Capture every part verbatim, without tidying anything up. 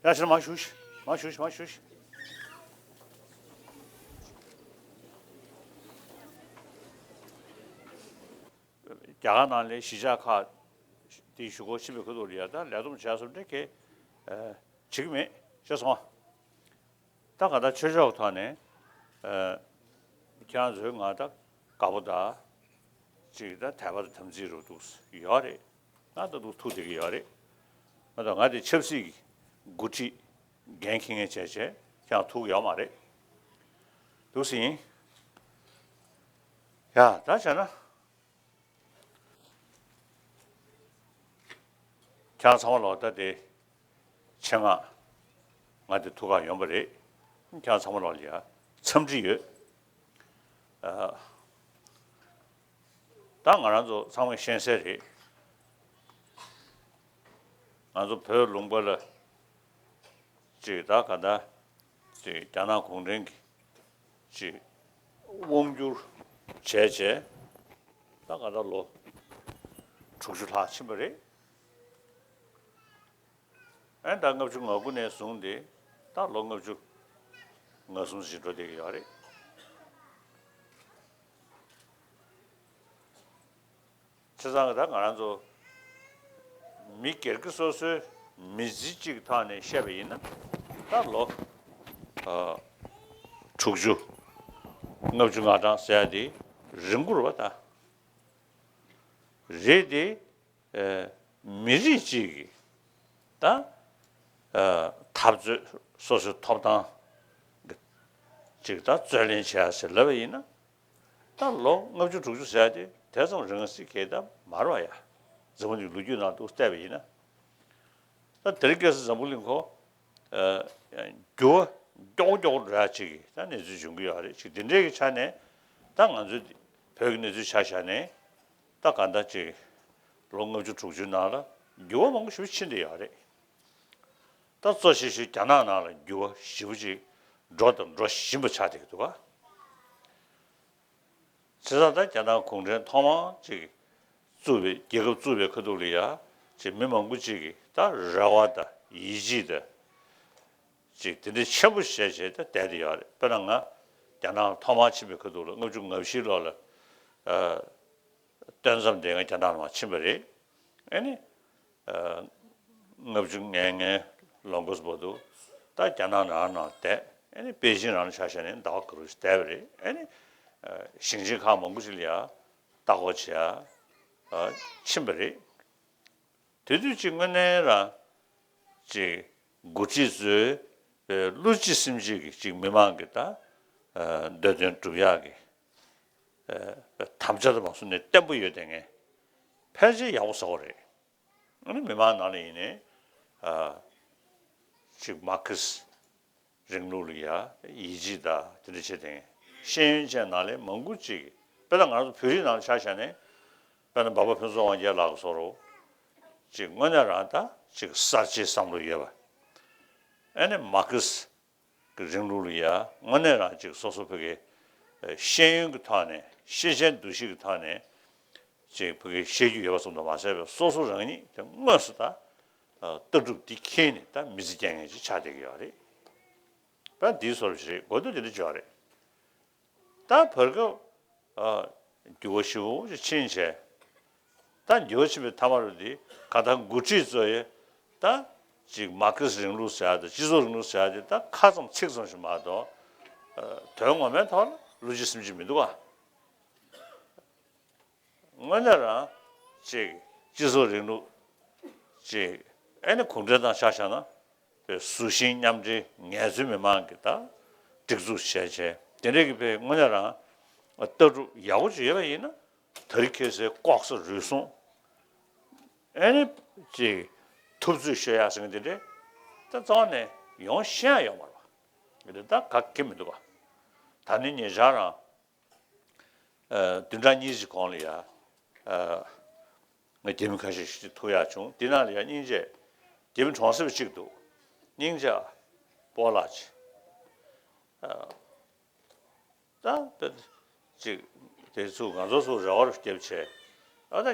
ཡ་ཕྱིར་མར་བཞུགས་ཤིག་མར་བཞུགས་ཤིག་མར་བཞུགས་ཤིག་རྒྱ་གར་ནང་ལ་གཞིས་ཆགས་ཁག་དེ་གཞུག་གུ་ཕྱིན་པའི་ཁ་ཐུག་ལ་ཡ་ད་ལས་བསྡོམས་བྱས་སོང་འདྲ་གི་བྱེད་ཀྱི་མེད་ཤེས་སོང་ཨ། ད་ག་ད་ཆོས་ཕྱོགས་ཐོག་ནས་ཁྱེད་རང་ཚོའི་ང་ད་དགའ་པོ་ད་ཅིག་ད་དད་པ་དང་དམ་ཚིག་རུ་འདུག་ཡོད་རེད། ང་ད་འདུག་ཐུག་བསྡད་ཀྱི་ཡོད་རེད། ང་ད་ང་དེ་ཆབ་སྲིད་ཀྱི་འགོ་ཁྲིད་འགན་འཁྱེར་མཁན་བྱས་བྱས་ཀྱང་ཐུག་ཡོད་མ་རེད། འདུག་སེ་ཡིན། ཡ་ད་བྱས་ན། ཁྱེད་རང་ཚང་མ་ལོག་ད་དེ་ཆེད་མངགས་ང་དེ་ཐུག་ག་ཡོང་པ་རེད། ཁྱེད་རང་ཚང་མ་ལོག་ལ་ཡ་འཚམས་འདྲི་ཡོད། ཨ། ད་ང་རང་ཚོ་ཚང་མས་ཤེས་གསལ་རེད། ང་ཚོ་བོད་ལུང་པ་ལ་ཅིག་ད་ག་ད་ཅིག་རྒྱ་ནག་གུང་ཁྲན་གྱི་ཅིག་དབང་བསྒྱུར་བྱས་བྱས་ད་ག་ད་ལོ་དྲུག་ཅུ་ལྷག་ཕྱིན་པ་རེད། ཨན་ད་ལྔ་བཅུ་ང་དགུ་ནས་བཟུང་སྟེ་ད་ལོ་ལྔ་བཅུ་ང་གསུམ་ཞིག་འགྲོ་བསྡད་ཀྱི་ཡོད་རེད། བྱས་ཙང་ད་ང་རང་ཚོ་མི་སྒེར་གྱི་སོ་སོའི་མི་ཚེ་གཅིག་གི་ཐོག་ནས་བཤད་པ་ཡིན་ན་ད་ལོ་ཨ་དྲུག་ཅུ་ལྔ་བཅུ་ང་གྲངས་ཟེར་ཡ་དེ་རིང་པོ་རེད་པ་ད། རེད་དེ། ཨ་མི་རིགས་གཅིག་གི་ད་ཨ་འཐབ་རྩོད་སོ་སོའི་ཐོབ་ཐང་གི་ཅིག་ད་རྩོད་ལེན་བྱེད་ཡ་ཟེར་ལབ་པ་ཡིན་ན་ད་ལོ་ལྔ་བཅུ་དྲུག་ཅུ་ཟེར་ཡ་དེ་དེ་ཙམ་རིང་སྲིད་ཀྱི་ད་མ་རེད་པ་ཡ། འཛམ་བུ་གླིང་ལོ་རྒྱུས་ནང་དུ་བལྟས་པ་ཡིན་ན་ད་དེ་རིང་ཁ་སང་འཛམ་བུ་གླིང་ཁོ་ཨ་འགྱུར་བ་མགྱོགས་མགྱོགས་འགྲོ་ཡ་ཅིག་གི་ད་གནས་ཚུལ་འབྱུང་གི་ཡོད་རེད། ཅིག་དེ་འདྲའི་གི་ཆ་ནས་ད་ང་ཚོའི་བོད་ཀྱི་གནས་ཚུལ་ཆ་བཞག་ནས་ད་ག་འདྲ་ཅིག་ལོ་ལྔ་བཅུ་དྲུག་ཅུའི་ནང་ལ་འགྱུར་བ་མང་པོ་ཞེ་པོ་ཕྱིན་བསྡད་ཡོད་རེད། ད་གཙོ་ཆེ་ཤོས་རྒྱ་ནག་ནང་ལ་འགྱུར་བ་ཞེ་པོ་ཅིག་འགྲོ་དང་འགྲོ་བཞིན་པ་ཆགས་བསྡད་ཀྱི་འདུག་ག། བྱས་ཙང་ད་རྒྱ་ནག་གུང་ཁྲན་ཐོག་མར་ཅིག་བཙུགས་པའི་རྒྱལ་ཁབ་བཙུགས་པའི་ཁ་ཐུག་ལ་ཡ་ཅིག་མི་མང་པོ་ཅིག་གིས་ད་རེ་བ་དང་ཡིད་ཆེས་དང་ཅིག་དེ་འདྲའི་ཆེན་པོ་བྱས་བྱས་ད་བསྡད་དེ་ཡོད་རེད། དཔེར་ན་ང་རྒྱ་ནག་ཐོག་མར་ཕྱིན་པའི་ཁ་ཐུག་ལ་ལྔ་བཅུ་ང་བཞི་ལོ་ལ་ཨ་སྟོན་མཚམས་དེ་ང་རྒྱ་ནག་ནང་ཕྱིན་པ་རེད། ཨ་ནི། ཨ་ལྔ་བཅུ་ང་ལྔའི་ལོ་འགོ་བར་དུ་ད་རྒྱ་ནག་ནང་ནང་བསྡད། ཨ་ནི་པེ་ཅིན་རང་ཆ་བཞག་ནས་ཟླ་བ་འགའ་རེ་ཞིག་བསྡད་པ་རེད། ཨ་ནི་ཨ་ཞིང་ཆེན་ཁག་མང་པོ་ཞིག་ལ་ཡ་ལྟ་སྐོར་བྱེད་ཡ་ཨ་ཕྱིན་པ་རེད། དེ་དུས་ཅིག་དངོས་གནས་རང་ཅིག་འགོ་ཁྲིད་ཚོས་བློ་གཅིག་སེམས་གཅིག་གིས་ཅིག་མི་མང་གི་ད་ཨ་འདོད་དོན་སྒྲུབ་ཡག་གི་ཨ་དམ་བཅའ་དང་མ་སོང་ནས་བརྟན་པོ་ཡོད་དེ་ངས་ཕལ་ཆེར་ཡག་པོ་བཟོ་བ་རེད། ཨ་ནི་མི་མང་ནང་ལ་ཡིན་ནའི་ཨ་ཅིག་མར་ཁེ་སི་རིང་ལུགས་ལ་ཡ་ཡིད་ཆེས་དང་དེ་འདྲ་བྱེད་དེ་ཤེས་ཡོན་ཅན་ནང་ལ་མང་པོ་ཅིག་དཔེར་ན་ང་ཚོ་བོད་རིགས་ནང་ལ་ཆ་བཞག་ནས་དཔེར་ན་འབའ་པ་ཕུན་ཚོགས་དབང་རྒྱལ་ལགས་སོགས་རུ་ཅིག་དངོས་གནས་རང་ད་ཅིག་གསར་བརྗེའི་བསམ་བློ་ཡོད་པ། ཨ་ནི་མར་ཁེ་སི་གི་རིང་ལུགས་ལ་ཡ་དངོས་གནས་རང་ཅིག་སོ་སོ་བོད་ཀྱི་ཤེས་ཡོན་གྱི་ཐོག་ནས་ཤེས་བྱའི་འདུ་ཤེས་ཀྱི་ཐོག་ནས་ཅིག་བོད་ཀྱི་ཤེས་རྒྱུ་ཡོད་པ་ཙམ་དུ་མ་ཟད་པའི་སོ་སོ་རང་ཉིད་དེ་དངོས་སུ་ད་ལྟ་གྲུབ་འདི་འཁྱེར་ནས་ད་མི་ཚེ་སྐྱེལ་མཁན་ཅིག་ཆགས་བསྡད་ཀྱི་ཡོད་རེད། ད་འདིའི་སོར་ཞིག་རེད། གོ་ཐོས་དེ་འདྲ་བྱུང་བ་རེད། ད་བར་སྐབས་ཨ་འགྱུར་བ་ཞེ་པོ་ཅིག་ཕྱིན་བྱས། ད་འགྱུར་བ་ཕྱིན་པའི་མཐའ་མ་རུ་འདི་ག་ད་འགོ་ཁྲིད་ཚོ་ཡི་ད་ཅིག་མར་ཁེ་སི་རིང་ལུགས་ཟེར་ཡ་དང་སྤྱི་ཚོགས་རིང་ལུགས་ཟེར་ཡ་དེ་ད་ཁ་ཙམ་ཚིག་ཙམ་ཞིག་མ་གཏོགས་ཨ་དོན་ངོ་མའི་ཐོག་ལ་བློ་གཅིག་སེམས་གཅིག་མི་འདུག་ག། དངོས་གནས་རང་ཅིག་སྤྱི་ཚོགས་རིང་ལུགས་ཅིག་ཨ་ནི་གུང་ཁྲན་ཏང་ཆ་བཞག་ན་པའི་གཟུ་ཞིང་མཉམ་འབྲེལ་ངལ་རྩོལ་མི་མང་གི་ད་སྒྲིག་འཛུགས་བྱས་བྱས་དེ་འདྲའི་གི་པའི་དངོས་གནས་རང་ལྟ་གྲུབ་ཡག་པོ་ཅིག་ཡོད་པ་ཡིན་ན་དེ་རིང་ཁ་སང་ལྐོག་ཟ་རུལ་སུངས་ཨ་ནི་ཅིག་ཐུབ་ཚོད་ཤོད་ཡག་ཟེར་མཁན་དེ་འདྲའི་ད་རྩ་བ་ནས་ཡོང་ཤེས་ཡག་ཡོད་མ་རེད་པ། དེ་ད་ག་གེ་མི་འདུག་ག། ད་ནི་ཉེ་ཆར་རང་ཨ་བདུན་ཕྲག་གཉིས་ཀྱི་གོང་ལ་ཡ་ཨ་ང་རྒྱ་མི་ཁ་ཤས་ཤིག་ཐུག་ཡག་བྱུང་། དེ་ནང་ལ་ཡ་སྙིང་རྗེ་རྒྱ་མི་གྲོང་གསེབ་གཅིག་འདུག། སྙིང་རྗེ་སྤོ་ལགས་ཅིག་ཨ་ད་དཔེ་ཅིག་དེ་ཚུགས་ང་ཚོ་ཚུགས་རེ་བ་རུ་བརྒྱབ་བྱས་ཨ་ད་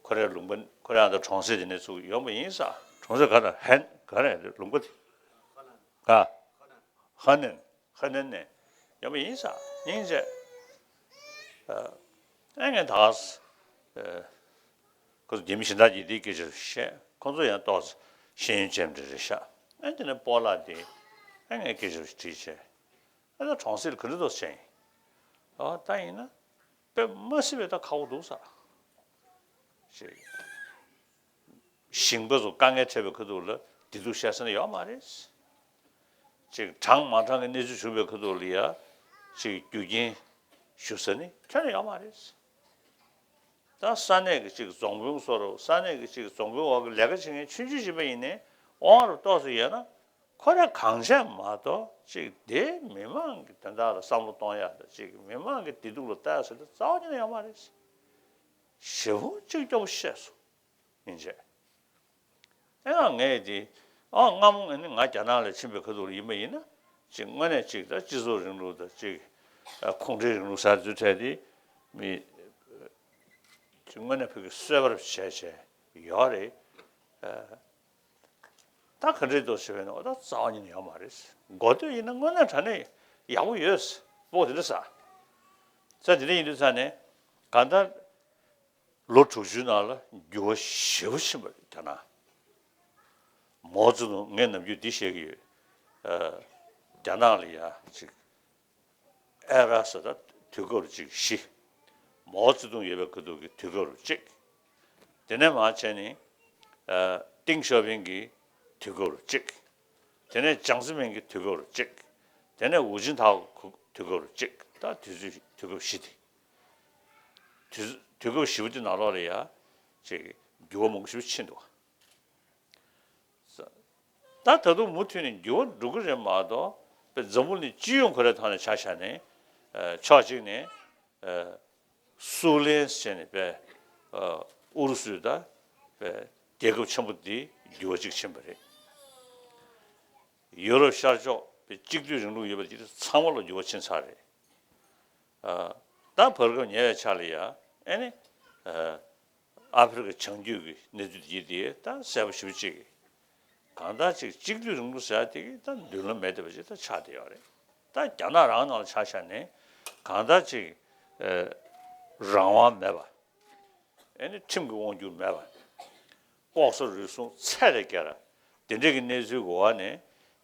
ཁོ་རའི་ལུང་པ་ཁོ་རའི་ཨ་ད་གྲོང་གསེབ་དེ་ནས་ཚུགས་ཡོང་པ་ཡིན་ས། གྲོང་གསེབ་ག་ད་ཧན་ག་རེ་ལུང་པ་དེ། ཨ། ཧ་ནན། ཧ་ནན་ནས་ཡོང་བ་ཡིན་ས། སྙིང་རྗེ། ཨ་ངས་ད་ག་ས། ཁོ་ཚོ་རྒྱ་མི་གཞན་དག་གིས་དེའི་སྐད་ཆ་བཤད། ཁོ་ཚོ་ཡང་ཏོག་ཙམ་ཤེས་ཡོན་ཅན་འདྲ་རེད་ཤག་ཨ་དེ་ནས་སྤོ་ལགས་དེ་ཨ་ངས་སྐད་ཆ་དྲིས་བྱས། ཨ་ད་གྲོང་གསེབ་ལ་ག་འདྲ་ཏོག་ཙམ་བྱས་ཡིན། ཨ་ད་ཡིན་ན་དཔེ་མ་སྲིད་པའི་ད་ཁག་པོ་འདུག་ས། ཞེས། ཞིང་པ་ཚོ་དཀའ་ངལ་འཕྲད་པའི་ཁ་ཐུག་ལ་བདེ་སྡུག་བཤད་ས་ནི་ཡོད་མ་རེད། ཅིག་དྲང་མ་དྲང་གི་གནས་ཚུལ་བྱུང་བའི་ཁ་ཐུག་ལ་ཡ་ཅིག་རྒྱུ་རྐྱེན་ཞུ་ས་ནི་ཁྱོན་ནས་ཡོད་མ་རེད། ད་ས་གནས་ཀྱི་ཅིག་རྫོང་དཔོན་བཟོ་འདྲ། ས་གནས་ཀྱི་ཅིག་རྫོང་དཔོན་འོག་གི་ལས་ཀ་བྱེད་མཁན་ཆུང་ཆུང་ཡིན་པ་ཡིན་ནའི་དབང་རུ་ཏོག་ཙམ་ཡོད་ན་ཁོ་རང་གང་བྱས་མ་གཏོགས་ཅིག་དེ་མི་མང་གི་དོན་དག་ལ་བསམ་བློ་གཏོང་ཡག་དང་ཅིག་མི་མང་གི་བདེ་སྡུག་ལ་ལྟ་ཡག་ཟེར་ན་རྩ་བ་ཉིད་ནས་ཡོད་མ་རེད། ཞེ་པོ་ཅིག་སྐྱོ་པོ་བཤད་སོང་། ཡིན་ཅེས། ཨེ་ང་ངས་དེ། ཨ་སྔ་མོ་ངས་ནི་ང་རྒྱ་ནག་ལ་ཕྱིན་པའི་ཁ་ཐུག་ལ་ཡིན་པ་ཡིན་ན། ཅིག་དངོས་གནས་ཅིག་ད་སྤྱི་ཚོགས་རིང་ལུགས་དང་ཅིག་ཨ་ཁོང་ཁྲོའི་རིང་ལུགས་ཟེར་ཚུལ་འཕྲད་དེ། མི། ཅིག་དངོས་གནས་བོད་ཀྱི་གསོལ་བར་བྱས་བྱས་ཡོད་རེད། ཨ་ད་ག་འདྲའི་འདུག་ཞེས་པས་ན་ད་རྩ་བ་ཉིད་ནས་ཡོད་མ་རེད། འགོ་སྟོད་ཡིན་ན་དངོས་གནས་དྲང་གནས་ཡག་པོ་ཡོད། སྤོ་དེ་འདྲ་ཟ། ས་དེ་འདྲ་ཡིན་དུས་ས་ནས་གང་ལྟར། ལོ་དྲུག་ཅུའི་ནང་ལ་འགྱུར་བ་ཞེ་པོ་ཕྱིན་པ་རེད་ད་ན། མའོ་ཙེ་ཏུང་ངས་ནམ་རྒྱུན་འདི་བཤད་ཀྱི་ཡོད། ཨ་རྒྱ་ནག་ལ་ཡ་ཅིག་ཨེ་ར་ཟེར་ད་དུས་སྐབས་རུ་ཅིག་བཞི། མའོ་ཙེ་ཏུང་ཡོད་པའི་ཁ་ཐུག་གི་དུས་སྐབས་རུ་གཅིག་དེ་ནས་མར་བྱས་ནས་ཨ་ཏེང་ཞའོ་ཕིང་གི་དུས་སྐབས་རུ་གཅིག་དེ་ནས་ཅང་ཙེ་མིན་གྱི་དུས་སྐབས་རུ་གཅིག་དེ་ནས་ཧུའུ་ཅིན་ཐའོ་གི་དུས་སྐབས་རུ་གཅིག་ད་དུས་ཚོད་དུས་སྐབས་བཞི་དེ། དུས་དུས་སྐབས་བཞི་པོ་དེ་ནང་ལོགས་ལ་ཡ་ཅིག་འགྱུར་བ་མང་པོ་ཞིག་ཕྱིན་འདུག་ད་ད་དུང་མུ་མཐུད་ནས་འགྱུར་བ་འགྲོ་གི་རེད་མ་གཏོགས་པའི་འཛམ་བུ་གླིང་སྤྱི་ཡོངས་ཁོ་རའི་ཐོག་ནས་ཆ་བཞག་ནས་ཕྱོགས་གཅིག་ནས་སུའུ་ལེན་ཟེར་ནས་པའི་ཨུ་རུ་སུའི་ད་པའི་རྒྱལ་ཁབ་ཆེན་པོ་འདི་འགྱུར་བ་གཅིག་ཕྱིན་པ་རེད། ཡུ་རོབ་ཤར་ཕྱོགས་པའི་གཅིག་སྡུད་རིང་ལུགས་ཡོད་པ་འདི་ཚང་མ་ལ་འགྱུར་བ་ཕྱིན་ཚར་རེད། ད་བར་སྐབས་ཉེ་བའི་ཆར་ལ་ཡ་ཨེ་ནི་ཨ་ཕི་རི་ཀ་བྱང་རྒྱུད་ཀྱི་གནས་ཚུལ་དེ་དེ་ད་གསལ་པོ་ཞེ་པོ་ཅིག་གང་ལྟར་ཅིག་གཅིག་སྡུད་རིང་ལུགས་ཟེར་ཡ་དེ་གི་ད་མདུན་ལམ་མེད་བསྡད་པ་ཅིག་ད་ཆགས་བསྡད་ཡོད་རེད། ད་རྒྱ་ནག་རང་ནང་ལ་ཆ་བཞག་ནས་གང་ལྟར་ཅིག་རང་དབང་མེད་པ། ཨེ་ནི་ཁྲིམས་ཀྱི་དབང་སྒྱུར་མེད་པ། ལྐོག་ཟ་རུལ་སུངས་ཚད་ལས་བརྒལ་བ། དེ་འདྲའི་གི་གནས་ཚུལ་གྱི་འོག་ནས་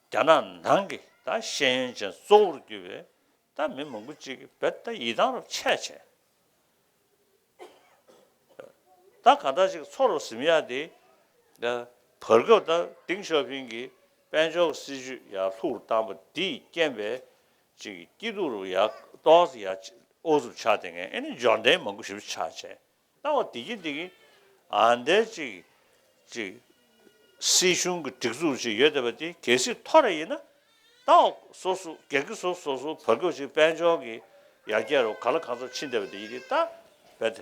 རྒྱ་ནག་ནང་གི་ད་ཤེས་ཡོན་ཅན་གཙོ་བོར་གྱུར་པའི་ད་མི་མང་པོ་ཅིག་གིས་རྦད་དེ་ཡིད་ཐང་རུ་ཆད་བྱས། ད་གང་ལྟར་ཅིག་ཚོར་རུ་ཟིན་ཡ་དེ། ད་བར་སྐབས་ད་ཏེང་ཞའོ་ཕིང་གིས་དཔལ་འབྱོར་གྱི་སྲིད་ཇུས་ཡར་ལྷུག་རུ་བཏང་པ་འདིས་རྐྱེན་པས་ཅིག་སྐྱིད་སྡུག་རུ་ཡར་ཏོག་ཙམ་ཡར་ཨུ་ཚུགས་ཆགས་བསྡད་མཁན་ཨེ་ནི་འབྱོར་ལྡན་མང་པོ་ཞེ་པོ་ཆགས་བྱས། ད་འོ་དེ་གི་དེ་གི་ཨ་འདྲའི་ཅིག་ཅིག་སྲིད་གཞུང་གི་སྒྲིག་འཛུགས་ཅིག་ཡོད་བསྡད་པ་དེ་གལ་སྲིད་མཐོ་རུ་ཡིན་ན། ད་འོ་སོ་སོ་སྒེར་གྱི་སོ་སོ་སོ་བར་སྐབས་ཅིག་དཔལ་འབྱོར་གྱི་ཡར་རྒྱས་རུ་ག་ལ་གང་འཚམ་ཕྱིན་བསྡད་པ་དེ་ཡིན་དེ་ད་རྦད་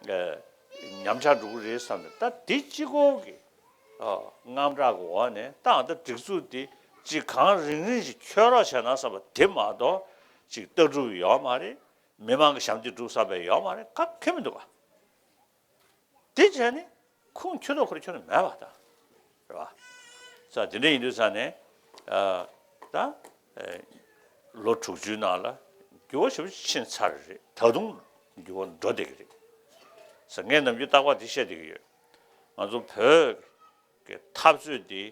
དེ་ཉམས་ཆག་འགྲོ་གི་རེད་བསམ་ནས། ད་དེ་གཅིག་པོ་གི་དངངས་སྐྲག་གི་འོག་ནས་ད་ཨ་ད་སྒྲིག་འཛུགས་དེ་ཅིག་གང་རིང་རིང་ཞིག་འཁྱོལ་རོགས་བྱས་ན་བསམ་པ་དེ་མ་གཏོགས་ཅིག་ལྟ་གྲུབ་ཡོད་མ་རེད། མི་མང་གི་ཞབས་འདེགས་སྒྲུབ་བསམ་པའི་ཡོད་མ་རེད། ག་གེ་མི་འདུག་ག་དེ་བྱས་ནས་ཁུངས་འཁྱོལ་ཐོག་ཁོ་ར་འཁྱོལ་ནས་མེད་པ་ད། རེད་བ། ས་དེ་འདྲ་ཡིན་དུས་ས་ནས་ཨ་ད་ཨེ་ལོ་དྲུག་ཅུའི་ནང་ལ་འགྱུར་བ་ཞེ་པོ་ཕྱིན་ཚར་རེད། ད་དུང་འགྱུར་བ་འགྲོ་བསྡད་ཀྱི་རེད། ས་ངས་ནམ་རྒྱུན་རྟག་པར་དེ་བཤད་བསྡད་ཀྱི་ཡོད། ང་ཚོ་བོད་ཀྱི་འཐབ་རྩོད་འདི་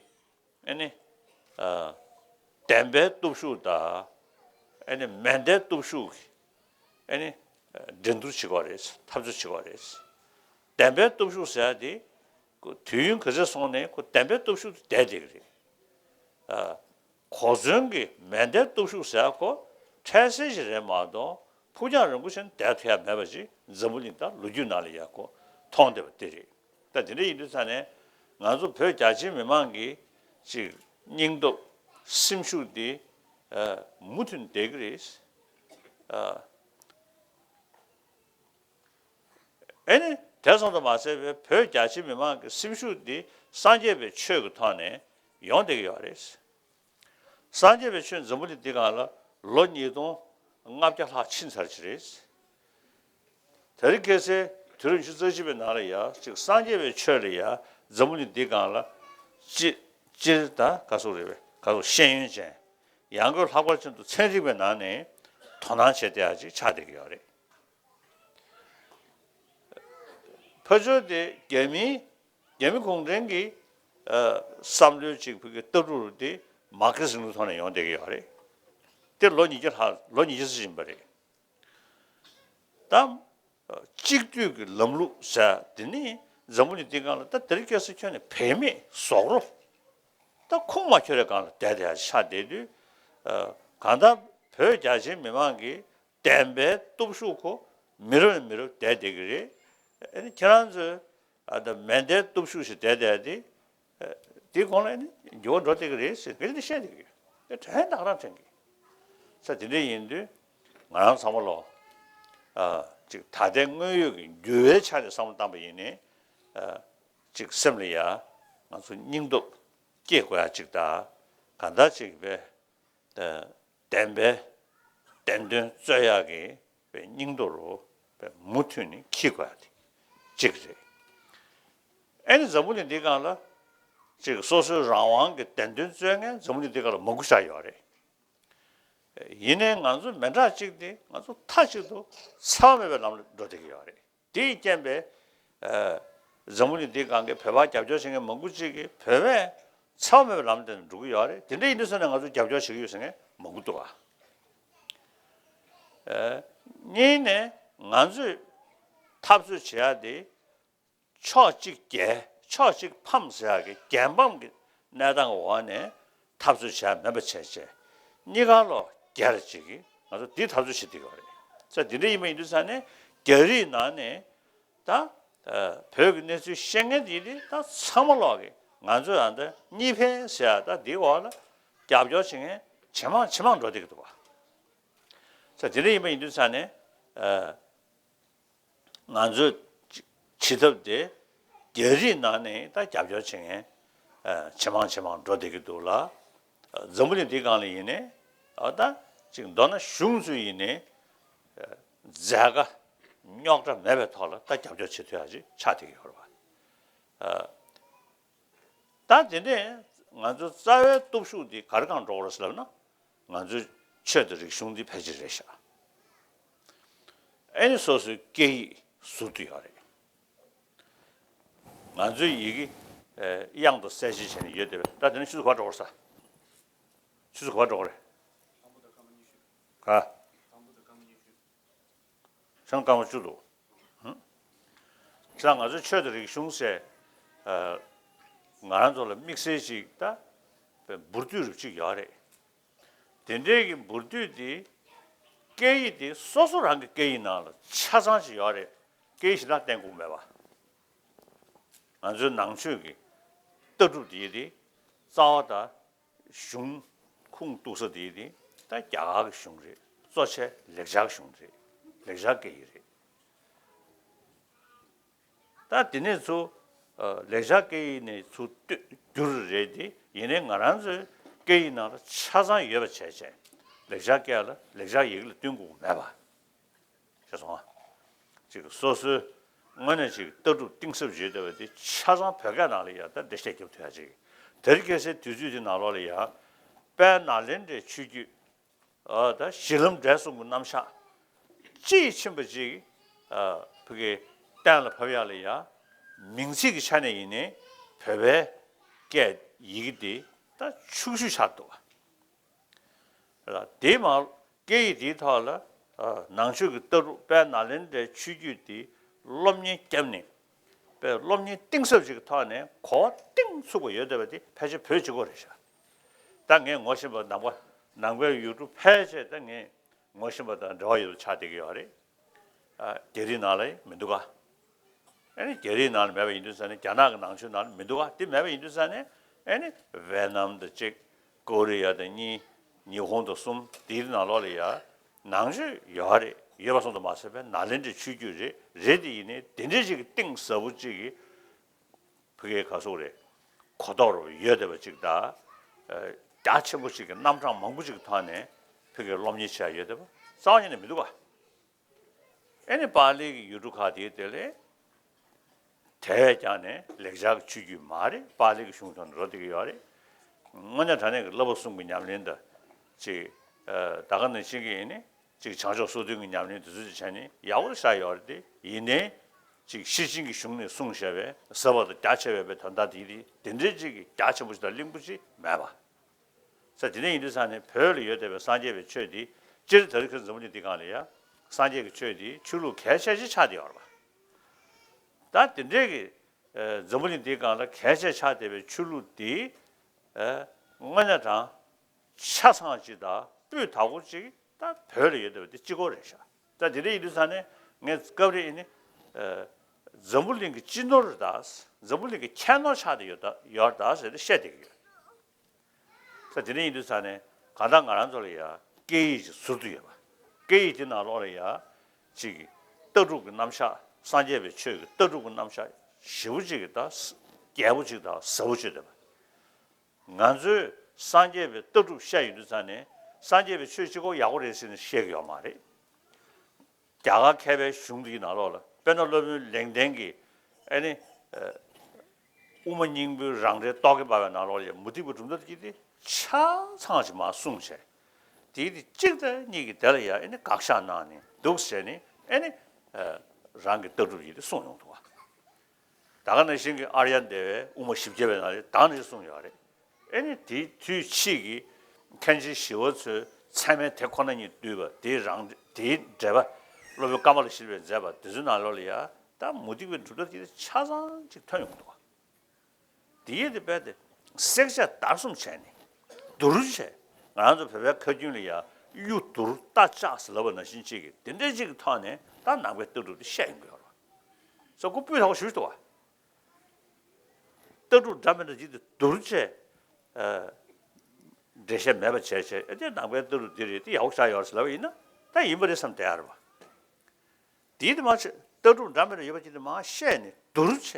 ཨེ་ནི། ཨ། བདེན་པའི་སྟོབས་ཤུགས་དང་། ཨེ་ནི་མེ་མདའི་སྟོབས་ཤུགས་ཀྱིས་ཨེ་ནི། འགྲན་བསྡུར་བྱེད་དགོས་རེད། འཐབ་རྩོད་བྱེད་དགོས་རེད། བདེན་པའི་སྟོབས་ཤུགས་ཟེར་ཡ་དེ། ཁོ་དུས་ཡུན་ག་ཚོད་སོང་ནའི་ཁོ་བདེན་པའི་སྟོབས་ཤུགས་དེ་བསྡད་བསྡད་ཀྱི་རེད། ཨ། གོ་མཚོན་གྱི་མེ་མདའི་སྟོབས་ཤུགས་ཟེར་ཡ་ཁོ་འཕྲལ་སེལ་ཞིག་རེད་མ་གཏོགས་ཕུགས་རྒྱང་རིང་པོ་ཞིག་བསྡད་ཐུབ་ཡ་མེད་པ་ཞིག་འཛམ་བུ་གླིང་ད་ལོ་རྒྱུས་ནང་ལ་ཡ་ཁོ་མཐོང་བསྡད་པ་དེ་རེད། ད་དེ་འདྲ་ཡིན་དུས་ཙང་ནས་ང་ཚོ་བོད་རྒྱ་ཆེའི་མི་མང་གི་ཅིག་སྙིང་སྟོབས་སེམས་ཤུགས་འདི་ཨ་མུ་མཐུད་བསྡད་ཀྱི་རེད། ཨ་ཨེ་ནི་དེ་ཙམ་དུ་མ་ཟད་པའི་བོད་རྒྱ་ཆེའི་མི་མང་གི་སེམས་ཤུགས་འདི་སངས་རྒྱས་པའི་ཆོས་ཀྱི་ཐོག་ནས་ཡོང་བསྡད་ཀྱི་ཡོད་རེད། སངས་རྒྱས་པའི་ཆོས་འཛམ་བུ་གླིང་འདི་སྒང་ལ་ལོ་ཉིས་སྟོང་ལྔ་བརྒྱ་ལྷག་ཕྱིན་ཚར་གྱི་རེད། དེ་རིང་ཁ་སང་དུས་རབས་ཉི་ཤུ་རྩ་གཅིག་པའི་ནང་ལ་ཡ་ཅིག་སངས་རྒྱས་པའི་ཆོས་ལ་ཡ་འཛམ་བུ་གླིང་འདི་སྒང་ལ་སྤྱིར་སྤྱིར་ད་ག་སོགས་རེད་པས། ག་རུ་ཤེས་ཡོན་ཅན། ཡང་སྒོས་ལྷག་པར་ཅན་དུ་ཚན་རིག་པའི་ནང་ནས་དོ་སྣང་བྱེད་བསྡད་ཡ་ཅིག་ཆགས་བསྡད་ཀྱི་ཡོད་རེད། ཕར་ཕྱོགས་དེ་རྒྱ་མི་རྒྱ་མི་གུང་ཁྲན་གྱི་ཨ་བསམ་བློའི་ཅིག་བོད་ཀྱི་ལྟ་གྲུབ་དེ་མར་ཁེ་སི་རིང་ལུགས་ཐོག་ནས་ཡོང་བསྡད་ཀྱི་ཡོད་རེད། དེ་ལོ་ཉིས་བརྒྱ་ལྷག་ལོ་ཉིས་བརྒྱ་ཙམ་ཕྱིན་པ་རེད། ད་གཅིག་སྡུད་ཀྱི་ལམ་ལུགས་ཟེར་དེ་ནི་འཛམ་བུ་གླིང་འདིའི་སྒང་ལ་ད་དེ་རིང་ཁ་སང་ཁྱོན་ནས་བེད་མེད་ཟོག་རོ། ད་ཁུངས་མ་འཁྱོལ་བའི་སྒང་ལ་བསྡད་དེ་ཆགས་བསྡད་དུས། གང་ལྟར་བོད་རྒྱ་ཆེའི་མི་མང་གིས་བདེན་པའི་སྟོབས་ཤུགས་ཁོ་མི་རབས་ནས་མི་རབས་བསྡད་བསྡད་ཀྱི་རེད། ཨ་ནི་ཁྱེད་རང་ཚོས་ཨ་ད་མེ་མདའི་སྟོབས་ཤུགས་ཤིག་བསྡད་བསྡད་དེ། དེའི་གོང་ལ་ནི་འགྱུར་བ་འགྲོ་བསྡད་ཀྱི་རེད་ཟེར་ངས་འདི་བཤད་བསྡད་ཀྱི་ཡོད། དེ་དྲན་ད་ག་རང་དྲན་གྱི། ས་དེ་འདྲ་ཡིན་དུས་ང་རང་ཚང་མ་ལོ། ཨ་ཅིག་ད་ལྟའི་དངོས་ཡོད་ཀྱི་འགྱུར་བའི་ཆ་ནས་བསམ་བློ་བཏང་པ་ཡིན་ནའི། ཨ་ཅིག་སེམས་ལ་ཡ་ང་ཚོ་སྙིང་སྟོབས་སྐྱེ་དགོས་ཡ་ཅིག་དང་། གང་ལྟར་ཅིག་པའི་བདེན་པའི་བདེན་དོན་རྩོད་ཡག་གི་པའི་སྙིང་སྟོབས་རུ་པའི་མུ་མཐུད་ནས་འཁྱེར་དགོས་ཡ་དེ་གཅིག་རེད། ཨེ་ནི་འཛམ་བུ་གླིང་འདིའི་སྒང་ལ་ཅིག་སོ་སོའི་རང་དབང་གི་བདེན་དོན་རྩོད་མཁན་འཛམ་བུ་གླིང་འདིའི་སྒང་ལ་མང་པོ་ཞིག་ཡོད་རེད། ཡིན་ནའི་ང་ཚོ་མི་འདྲ་གཅིག་དེ་ང་ཚོ་མཐའ་གཅིག་ཏུ་འཚེ་བ་མེད་པའི་ལམ་ལ་འགྲོ་བསྡད་ཀྱི་ཡོད་རེད། དེའི་རྐྱེན་པས། ཨ་འཛམ་བུ་གླིང་འདིའི་སྒང་གི་བོད་པ་རྒྱབ་སྐྱོར་བྱེད་མཁན་མང་པོ་ཅིག་གིས་བོད་པས་འཚེ་བ་མེད་པའི་ལམ་དེ་ནས་འགྲོ་གི་ཡོད་རེད། དེ་འདྲ་ཡིན་དུས་ཙང་ནས་ང་ཚོ་རྒྱབ་སྐྱོར་བྱེད་ཀྱི་ཡོད་ཟེར་མཁན་མང་པོ་འདུག་ག་ཨ་གཉིས་ནས་ང་ཚོས་འཐབ་རྩོད་བྱེད་ཡ་དེ། ཕྱོགས་གཅིག་རྒྱལ་ཕྱོགས་གཅིག་ཕམ་ཟེར་ཡག་གི་རྒྱལ་ཕམ་གྱི་གནས་སྟངས་འོག་ནས་འཐབ་རྩོད་བྱས་མེད་པ་བྱས་བྱས། གཉིས་ཀ་ལོ་རྒྱལ་གཅིག་གིས་ང་ཚོ་འདི་འཐབ་རྩོད་བྱེད་བསྡད་ཡོད་རེད། ས་འདི་འདྲ་ཡིན་པ་ཡིན་དུས་ཙང་ནས་རྒྱ་རིགས་ནང་ནས་ད་བོད་ཀྱི་གནས་ཚུལ་ཤེས་མཁན་དེ་ནི་ད་ཚང་མ་ལོག་གི་ང་ཚོ་ཡང་ད་གཉིས་ཕན་ཟེར་ཡག་ད་འདི་འོག་ལ་རྒྱབ་སྐྱོར་བྱེད་མཁན་ཇེ་མང་ཇེ་མང་འགྲོ་བསྡད་ཀྱི་འདུག་བ། ས་འདི་འདྲ་ཡིན་པ་ཡིན་དུས་ཙང་ནས། ང་ཚོས་བྱེད་ཐབས་དེ་རྒྱ་རིགས་ནང་ནས་ད་རྒྱབ་སྐྱོར་བྱེད་མཁན་ཇེ་མང་ཇེ་མང་འགྲོ་བསྡད་ཀྱི་འདུག་ལ། འཛམ་བུ་གླིང་འདིའི་སྒང་ལ་ཡིན་ནའི་ཨ་ད་ཅིག་མདོར་ན་གཞུང་ཚོས་ཡིན་ནའི་མཛད་དཀའ་རྙོག་དྲ་མེད་པའི་ཐོག་ལ་ད་རྒྱབ་སྐྱོར་བྱེད་ཐུབ་ཡག་ཅིག་ཆགས་བསྡད་ཀྱི་ཡོད་རེད་བ། ད་དེ་ནས་ང་ཚོ་རྩ་བའི་སྟོབས་ཤུགས་འདི་ག་རེ་གང་འགྲོ་གི་རེད་ཟེར་ལབ་ན། ང་ཚོའི་ཆོས་དང་རིག་གཞུང་འདི་ཕལ་ཆེར་རེད་ཤག་ཨེ་ནི་སོ་སོའི་སྐད་ཡིག་ཟུར་དུ་ཡོད་རེད། ང་ཚོའི་ཡི་གེ་ཨེ་དབྱངས་དང་གསལ་བྱེད་བྱས་ནས་ཡོད་བསྡད་པས། ད་དེ་ནས་ཆུ་ཚོད་ག་པར་འགྲོ་གི་རེད་ས། ཆུ་ཚོད་ག་པར་འགྲོ་གི་རེད། ག་ཆང་སྐར་མ་བཅུ་འདུག་ཧུམ། ཁྱེད་རང་ང་ཚོའི་ཆོས་དང་རིག་གཞུང་ཟེར། ཨ་ང་རང་ཚོ་ལ་དམིགས་བསལ་ཅིག་ད་འབུར་དུས་རུ་ཅིག་ཡོད་རེད། དེ་འདྲའི་གི་འབུར་དུས་དེ་སྐད་ཡིག་དེ་སོ་སོ་རང་གི་སྐད་ཡིག་ནང་ལ་ཆ་ཚང་ཅིག་ཡོད་རེད། སྐད་ཡིག་གཞན་དག་བསྟན་དགོས་མེད་པ། ང་ཚོའི་ནང་ཆོས་ཀྱི་ལྟ་གྲུབ་དེ་དེ་རྩ་བ་དང་གཞུང་ཁུངས་གཏུགས་ས་དེ་དེ་ད་རྒྱ་གར་གྱི་གཞུང་རེད། གཙོ་ཆེ་ལེགས་སྦྱར་གྱི་གཞུང་རེད། ལེགས་སྦྱར་སྐད་ཡིག་རེད། ད་དེ་ནས་ཚུར་ལེགས་སྦྱར་སྐད་ཡིག་ནས་ཚུར་བསྒྱུར་རེད་དེ། ཡིན་ནའི་ང་རང་ཚོའི་སྐད་ཡིག་ནང་ལ་ཆ་ཚང་ཡོད་པ་བྱས་བྱས་ལེགས་སྦྱར་སྐད་ལ་ལེགས་སྦྱར་ཡི་གེ་ལ་བསྟུན་དགོས་མེད་པ། ཤེས་སོང་ཨ། ཅིག་སོ་སོའི་དངོས་གནས་ཅིག་ལྟ་གྲུབ་གཏིང་ཟབ་ཅིག་ཡོད་བསྡད་པ་དེ་ཆ་ཚང་བོད་སྐད་ནང་ལ་ཡང་ད་འགྲེལ་བཤད་རྒྱབ་ཐུབ་ཡ་ཅིག་དེ་རིང་ཁ་སང་དུས་ཚོད་དེ་ནང་ལོགས་ལ་ཡང་དཔལ་ནཱ་ལེནྡྲའི་ཆོས་བརྒྱུད་ཨ་ད་གཞི་ལམ་འབྲས་གསུམ་གྱི་རྣམ་གཞག་དཔྱིས་ཕྱིན་པ་ཅིག་ཨ་ཕ་གི་གཏན་ལ་ཕབ་ཡ་ལ་ཡང་མིང་ཚིག་གི་ཆ་ནས་ཡིན་ནའི་བོད་པའི་སྐད་ཡི་གེ་དེ་ད་ཕྱུག་ཤོས་ཆགས་འདུག་བ། ལ་དེ་མ་སྐད་ཡིག་དེའི་ཐོག་ལ་ཨ་ནང་ཆོས་ཀྱི་ལྟ་གྲུབ་དཔལ་ནཱ་ལེནྡྲའི་ཆོས་བརྒྱུད་དེ་སློབ་གཉེར་བརྒྱབ་ནས་དཔེ་སློབ་གཉེར་གཏིང་ཟབ་ཅིག་གི་ཐོག་ནས་གོ་བ་གཏིང་ཚུགས་པ་ཡོད་བསྡད་པ་དེ་ཕལ་ཆེར་བོད་གཅིག་པོ་རེད་ཤག་ད་ངས་ངོ་ཤེས་པ་ནང་པ་ནང་པའི་ཡུལ་གྲུ་ཕལ་ཆེར་ད་ངས་ངོ་ཤེས་པ་དང་འབྲེལ་བ་ཡོད་པ་ཆགས་བསྡད་ཀྱི་ཡོད་རེད། ཨ་རྒྱ་རིགས་ནང་ལ་མི་འདུག་ག་ཨ་ནི་རྒྱ་རིགས་ནང་ལ་མེད་པ་ཡིན་དུས་ཙང་ནས་རྒྱ་ནག་གི་ནང་ཆོས་ནང་ལ་མི་འདུག་ག་དེ་མེད་པ་ཡིན་དུས་ཙང་ནས་ཨ་ནི་ཝེ་ནམ་དང་གཅིག་ཀོ་རི་ཡ་དང་གཉིས། ཉི་ཧོང་དང་གསུམ། དེའི་ནང་ལོགས་ལ་ཡ་ནང་ཆོས་ཡོད་རེད། ཡོད་པ་སོང་དུ་མ་ཟད་པའི་ནཱ་ལེནྡྲའི་ཆོས་བརྒྱུད་རེད། རེད་དེ་ཡིན་ནའི་དེ་འདྲའི་ཅིག་གི་གཏིང་ཟབ་པོ་ཅིག་གི་ཕ་གིའི་ག་སོག་རེད། གོ་རྟོགས་རུ་ཡོད་བསྡད་པ་ཅིག་དང་། རྒྱ་ཆེན་པོ་ཅིག་གི་རྣམ་གྲངས་མང་པོ་ཅིག་གི་ཐོག་ནས་ཕ་གིའི་སློབ་གཉེར་བྱས་ཡོད་བསྡད་པ་རྩ་བ་ཉིད་ནས་མི་འདུག་ག་ཨེ་ནི་པཱ་ལི་གི་ཡུལ་གྲུ་ཁག་དེའི་དེ་ལས་དེ་བས་ཀྱང་ནས་ལེགས་སྦྱར་གྱི་ཆོས་བརྒྱུད་མ་རེད། པཱ་ལི་གི་གཞུང་ཐོག་ནས་འགྲོ་བསྡད་ཀྱི་ཡོད་རེད། དངོས་གནས་དྲང་གནས་ཀྱི་བསླབ་པ་གསུམ་གྱི་ཉམས་ལེན་དང་། ཅིག་ཨ་ད་ག་ནང་བཞིན་གྱི་ཡིན་ནི་ཅིག་བྱང་ཕྱོགས་སོ་བདུན་གྱི་ཉམས་ལེན་དེ་ཚོ་ཅིག་བྱས་ནས་ཡག་པོ་ཞིག་ཆགས་ཡོད་རེད་དེ། ཡིན་ནའི་ཅིག་ཤེར་ཕྱིན་གྱི་གཞུང་ནས་གསུངས་བཞག་པའི་ཟབ་པ་དང་རྒྱ་ཆེ་བའི་དོན་དག་དེ་དེ་དེ་འདྲའི་ཅིག་གི་རྒྱ་ཆེན་པོ་ཞིག་དང་བརླིང་པོ་ཞིག་མེད་པ། ས་དེ་འདྲ་ཡིན་དུས་ཙང་ནས་བོད་ལ་ཡོད་བསྡད་པའི་སངས་རྒྱས་པའི་ཆོས་འདི་སྤྱིར་ད་རེས་ཁྱོད་འཛམ་བུ་གླིང་འདིའི་སྒང་ལ་ཡ་སངས་རྒྱས་ཀྱི་ཆོས་འདི་ཆོས་ལུགས་གལ་ཆེ་ཤོས་ཆགས་བསྡད་ཡོད་རེད་པ། ད་དེ་འདྲའི་གི་ཨ་འཛམ་བུ་གླིང་འདིའི་སྒང་ལ་གལ་ཆེ་ཆགས་བསྡད་པའི་ཆོས་ལུགས་འདི་ཨ་དངོས་གནས་དྲང་ཆ་ཚང་ཅིག་དང་སྤུས་དག་པོ་ཅིག་ད་བོད་ལ་ཡོད་བསྡད་པ་འདི་གཅིག་པོ་རེད་ཤག་ད་དེ་འདྲ་ཡིན་དུས་ཙང་ནས་ངས་སྐབས་རེ་ཡིན་ནི་ཨ་འཛམ་བུ་གླིང་གི་སྤྱི་ནོར་དང་འཛམ་བུ་གླིང་གི་ཁྱད་ནོར་ཆགས་བསྡད་ཡོད་ད་ཡོད་ད་ཟེར་ཏེ་བཤད་བསྡད་ཀྱི་ཡོད། ས་དེ་འདྲ་ཡིན་དུས་ཙང་ནས་གང་ལྟར་ང་རང་ཚོ་ལ་ཡ་སྐད་ཡིག་ཅིག་ཟུར་དུ་ཡོད་པ། སྐད་ཡིག་དེ་ནང་ལོགས་ལ་ཡ་ཅིག་གི་ལྟ་གྲུབ་ཀྱི་རྣམ་གཞག་སངས་རྒྱས་པའི་ཆོས་ཀྱི་ལྟ་གྲུབ་ཀྱི་རྣམ་གཞག་ཞེ་པོ་ཅིག་གི་ད་རྒྱས་པོ་ཅིག་དང་ཟབ་པོ་ཅིག་ཡོད་པ། ང་ཚོས་སངས་རྒྱས་པའི་ལྟ་གྲུབ་བཤད་ཡོང་དུས་ཙང་ནས་སངས་རྒྱས་པའི་ཆོས་གཅིག་པོ་ཡག་པོ་རེད་ཟེར་ནས་བཤད་ཀྱི་ཡོད་མ་རེད། རྒྱ་གར་མཁས་པའི་གཞུང་འདིའི་ནང་ལོགས་ལ་དཔེར་ན་སློབ་དཔོན་ལེགས་ལྡན་གྱིས་ཨ་ནི་ཨ་དབུ་མ་སྙིང་པོའི་རང་འགྲེལ་རྟོག་གེ་འབར་བའི་ནང་ལོགས་ལ་ཡང་མུ་སྟེགས་པའི་གྲུབ་མཐའ་དེ་ཆ་ཚང་ཞིག་མར་གསུངས་བྱས། དེའི་དེ་གཅིག་དང་གཉིས་ཀྱིས་དེ་ལ་ཡང་ཨ་ནི་དགག་བཞག་གནང་ནས་འདུག་ཟེར་ནས་ཨ་ནི་ཨ་རང་གི་ལྟ་གྲུབ་ཡིན་དེ་གསུངས་ཡོང་འདུག་བ། ད་ག་ནང་བཞིན་གྱི་ཨཱརྱ་དེ་བས་དབུ་མ་བཞི་བརྒྱ་པའི་ནང་ལ་ད་ག་ནང་བཞིན་གསུངས་ཡོད་རེད། ཨེ་ནི་དེའི་དུས་ཕྱིས་ཀྱི་མཁན་ཆེན་ཞི་བ་འཚོའི་ཚད་མའི་དེ་ཁོ་ན་ཉིད་བསྡུས་པ་དེའི་རང་དེའི་འགྲེལ་པ་སློབ་དཔོན་ཀ་མ་ལ་ཤཱི་ལའི་མཛད་པ་དེ་ཚོའི་ནང་ལོགས་ལ་ཡ་ད་མུ་སྟེགས་པའི་གྲུབ་མཐའ་དེ་ཆ་ཚང་ཅིག་ཐོན་ཡོང་འདུག་བ། དེ་ཡིན་དེ་རྦད་དེ་བསྲེག་བཅད་བརྡར་གསུམ་བྱས་ནས་བསྡུར་བྱས། ང་རང་ཚོ་བོད་པའི་ཁ་རྒྱུན་ལ་ཡ་གཡུ་བསྡུར་རྟ་བཅག་ཟེར་ལབ་པ་ནང་བཞིན་ཅིག་གི་དེ་འདྲའི་ཅིག་གི་ཐོག་ནས་ད་ནང་པའི་ལྟ་གྲུབ་དེ་བཤད་ཡོང་གི་ཡོད་རེད་བ། སོ་ཁོ་སྤུས་དག་པོ་ཞེ་པོ་ཅིག་འདུག་བ། ལྟ་གྲུབ་འདྲ་མི་འདྲ་ཅིག་དེ་བསྡུར་བྱས་ཨ་འགྲེལ་བཤད་མེད་པ་བྱས་བྱས་ཨ་དེ་ནང་པའི་ལྟ་གྲུབ་འདི་རེད་དེ་ཡག་པོ་ཆགས་ཡོད་རེད་ཟེར་ལབ་པ་ཡིན་ན་ད་ཡིན་པ་རེད་བསམ་བསྡད་ཡ་རེད་བ། དེའི་དེ་མ་ཚད་ལྟ་གྲུབ་འདྲ་མི་འདྲ་ཡོད་པ་ཅིག་དེ་མར་བཤད་ནས་བསྡུར་བྱས་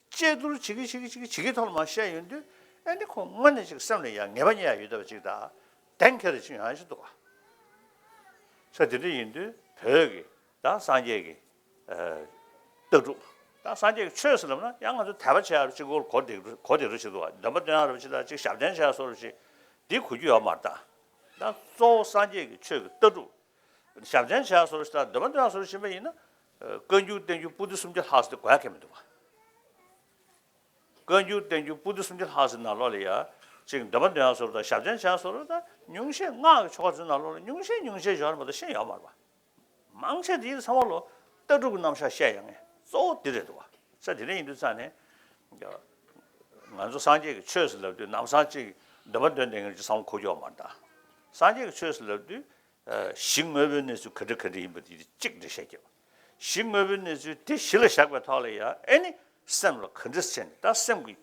དཔྱད་བསྡུར་བྱེད་ཀྱི་བྱེད་ཀྱི་བྱེད་ཀྱི་བྱེད་ཀྱི་ཐོག་ལ་མར་བཤད་ཡོང་དུས་ཨ་ནི་ཁོ་དངོས་གནས་ཅིག་སེམས་ལ་ཡ་ངེས་པ་རྙེད་ཡ་ཡོད་བསྡད་པ་ཅིག་དང་གཏན་འཁེལ་རེ་ཅིག་ཡོང་ཡ་ཞིག་འདུག་བ། ས་དེ་འདྲ་ཡིན་དུས་བོད་ཀྱི་ད་སངས་རྒྱས་ཀྱི་ཨ་ལྟ་གྲུབ། ད་སངས་རྒྱས་ཀྱི་ཆོས་ཟེར་ལབ་ན་ཡང་ང་ཚོ་དད་པ་བྱེད་ཡ་རུ་གཅིག་པོར་གོ་བདེ་གོ་བདེ་རུ་བྱེད་དུ་བ། འདོན་པ་འདོན་ཡ་རུ་བྱེད་ད་གཅིག་ཞབས་བརྟན་བྱེད་ཡ་སོགས་རུ་བྱེད་འདི་གོ་རྒྱུ་ཡོད་མ་རེད་ད། ད་གཙོ་བོ་སངས་རྒྱས་ཀྱི་ཆོས་ཀྱི་ལྟ་གྲུབ། ཞབས་བརྟན་བྱེད་ཡ་སོགས་རུ་བྱེད་ད་འདོན་པ་འདོན་ཡ་སོགས་རུ་བྱེད་པ་ཡིན་ན་བཀའ་འགྱུར་བསྟན་འགྱུར་པོ་ཏི་སུམ་བརྒྱ་ལྷག་ཙམ་དེ་གོ་ཡ་གལ་མི་འདུག་བ། བཀའ་འགྱུར་བསྟན་འགྱུར་པོ་ཏི་སུམ་བརྒྱ་ལྷག་ཙམ་ནང་ལོགས་ལ་ཡ། ཅིག་འདོན་པ་འདོན་ཡ་སོགས་དང་ཞབས་བརྟན་བྱེད་ཡ་སོགས་ལ་ད་ཉུང་ཤས་སྔགས་ཀྱི་ཆོ་ག་ཚོའི་ནང་ལོགས་ལ་ཉུང་ཤས་ཉུང་ཤས་ཡོད་རེད་མ་གཏོགས་ཤེས་ཡོད་མ་རེད་པ། མང་ཆེ་དེ་ཚང་མ་ལོ་ལྟ་གྲུབ་ཀྱི་རྣམ་གཞག་བཤད་ཡ་ངས་གཙོ་བོ་འདི་རེད་འདུག་བ། ས་དེ་འདྲ་ཡིན་དུས་ཙང་ནས། ང་ཚོ་སངས་རྒྱས་ཀྱི་ཆོས་ཟེར་ལབ་དུས་ནམ་སང་ཅིག་འདོན་པ་འདོན་བསྡད་མཁན་ཅིག་བསམ་བློ་འཁོར་རྒྱུ་ཡོད་མ་རེད་ད། སངས་རྒྱས་ཀྱི་ཆོས་ཟེར་ལབ་དུས། གཞི་དངོས་པོའི་གནས་ཚུལ་ག་འདྲ་ག་འདྲ་ཡིན་པ་དེ་གཅིག་འགྲེལ་བཤད་རྒྱབ། གཞི་དངོས་པོའི་གནས་ཚུལ་དེ་གཞི་ལ་བཞག་པའི་ཐོག་ལ་ཡང་ཨེ་ནི་སེམས་ལ་ག་འདྲ་བྱས་ནས་ད་སེམས་ཀྱི་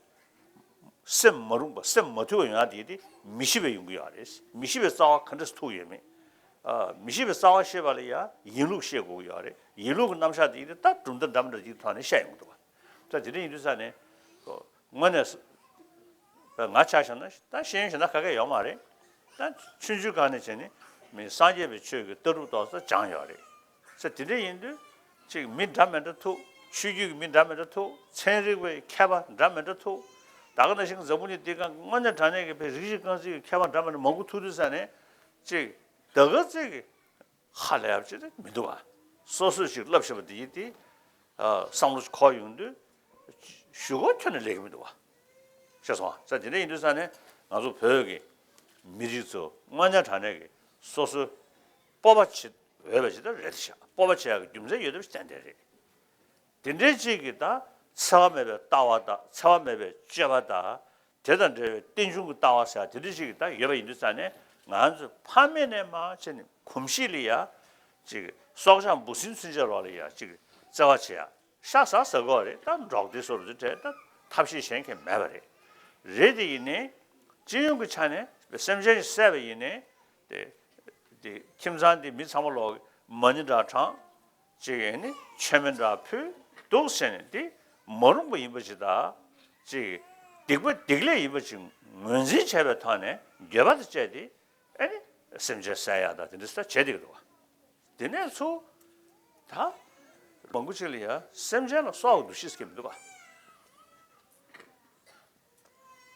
སེམས་མ་རུངས་པ་སེམས་མ་དུལ་བ་ཡོང་ཡ་དེ་དེ་མི་ཤེས་པའི་ཡོང་གི་ཡོད་རེད། མི་ཤེས་པའི་རྩ་བ་ག་འདྲ་ཐུག་ཡོད་མེད། ཨ་མི་ཤེས་པའི་རྩ་བ་ཤེས་པ་ལ་ཡང་ཡིན་ལུགས་ཤེས་དགོས་ཀྱི་ཡོད་རེད། ཡིན་ལུགས་ཀྱི་རྣམ་གཞག་དེ་དེ་ད་གྲུབ་མཐའ་འདྲ་མི་འདྲ་ཅིག་ཐོག་ནས་བཤད་ཡོང་གི་འདུག་བ། ད་དེ་འདྲ་ཡིན་དུས་ཙང་ནས་དངོས་གནས་ང་ཆ་བཞག་ན་ད་ཤེས་ཡོན་ཞེ་དྲག་ག་གེ་ཡོད་མ་རེད། ད་ཆུང་ཆུང་སྒང་ནས་བྱས་ནས་མི་སངས་རྒྱས་པའི་ཆོས་ཀྱི་ལྟ་གྲུབ་ཏོག་ཙམ་སྦྱངས་ཡོད་རེད། ས་དེ་འདྲ་ཡིན་དུས་ཅིག་མི་འདྲ་མི་འདྲ་ཐུག་ཆོས་བརྒྱུད་ཀྱི་མི་འདྲ་མི་འདྲ་ཐུག་ཚན་རིག་པའི་མཁས་པ་འདྲ་མི་འདྲ་ཐུག་ད་ག་ནང་བཞིན་འཛམ་བུ་གླིང་འདི་སྒང་དངོས་གནས་དྲང་གནས་ཀྱི་བོད་རིགས་གཅིག་རྐང་གཅིག་གི་མཁས་པ་འདྲ་མི་འདྲ་མང་པོ་ཐུག་དུས་ཙང་ནས་ཅིག་ད་ག་ཚོད་ཀྱི་ཧ་ལས་པ་ཅིག་མི་འདུག་བ། སོ་སོས་ཅིག་བསླབ་བཞག་པ་དེ་ཡིན་ཏེ། ཨ་བསམ་བློ་ཅིག་འཁོར་ཡོང་དུས། ཞུ་སྒོ་ཁྱོན་ནས་ལེགས་ཀྱི་མི་འདུག་བ། ཤེས་སོང་ང་། ས་དེ་འདྲ་ཡིན་དུས་ཙང་ནས་ང་ཚོ་བོད་ཀྱི་མི་རིགས་ཚོ་དངོས་གནས་དྲང་གནས་ཀྱི་སོ་སོའི་སྤོབས་པ་བྱེད་འོས་པ་ཅིག་ད་རེད་ཤག་སྤོབས་པ་བྱེད་ཡག་གི་རྒྱུ་མཚན་ཡོད་དམ་ཞིག་ཏན་ཏན་རེད། དེ་འདྲའི་ཅིག་གི་ད་འཚེ་བ་མེད་པའི་ལྟ་བ་དང་འཚེ་བ་མེད་པའི་སྤྱོད་པ་དང་། དེ་དང་འབྲེལ་བའི་རྟེན་འབྱུང་གི་ལྟ་བ་ཟེར་དེ་འདྲ་ཞིག་ད་ཡོད་པ་ཡིན་དུས་ཙང་ནས་ང་ཚོས་ཕ་མེས་ནས་མར་བྱས་ནས་གོམས་གཤིས་ལ་ཡ་ཅིག་སྲོག་ཆགས་འབུ་སྲིན་ཚུན་ཆད་ལོག་ལ་ཡ་ཅིག་བརྩེ་བ་བྱེད་ཡ་ཤ་ཟ་ཟ་དགོས་རེད། ད་འབྲོག་སྡེ་སོགས་རེད་དེ་འདྲ་ད་ཐབས་ཤེས་གཞན་གང་མེད་པ་རེད། རེད་དེ་ཡིན་ནའི་སྤྱི་ཡོངས་ཀྱི་ཆ་ནས་སེམས་ཅན་ཞིག་བསད་པ་ཡིན་ནའི་དེ་དེ་ཁྱིམ་ཚང་དེ་མི་ཚང་མ་ལོག་མ་ཎི་འདྲ་བགྲང་། ཅིག་ཡིན་ནི་མཆོད་མེ་འདྲ་ཕུལ་འདུག་ཟེར་ནས་འདི་མ་རུངས་པ་ཡིན་པ་ཅིག་དང་། ཅིག་སྡིག་པ་སྡིག་ལས་ཡིན་པ་ཅིག་ངོས་འཛིན་བྱས་པའི་ཐོག་ནས་འགྱོད་པ་དང་བཅས་ཏེ་ཨེ་ནི་སེམས་ཅན་བསད་ཡག་དང་དེ་འདྲ་ས་བྱས་བསྡད་ཀྱི་འདུག་བ། དེ་ནས་ཚུར་ད་མང་པོ་ཅིག་ལ་ཡ་སེམས་ཅན་ལ་སྲོག་གི་འདུ་ཤེས་སྐྱེ་མི་འདུག་བ།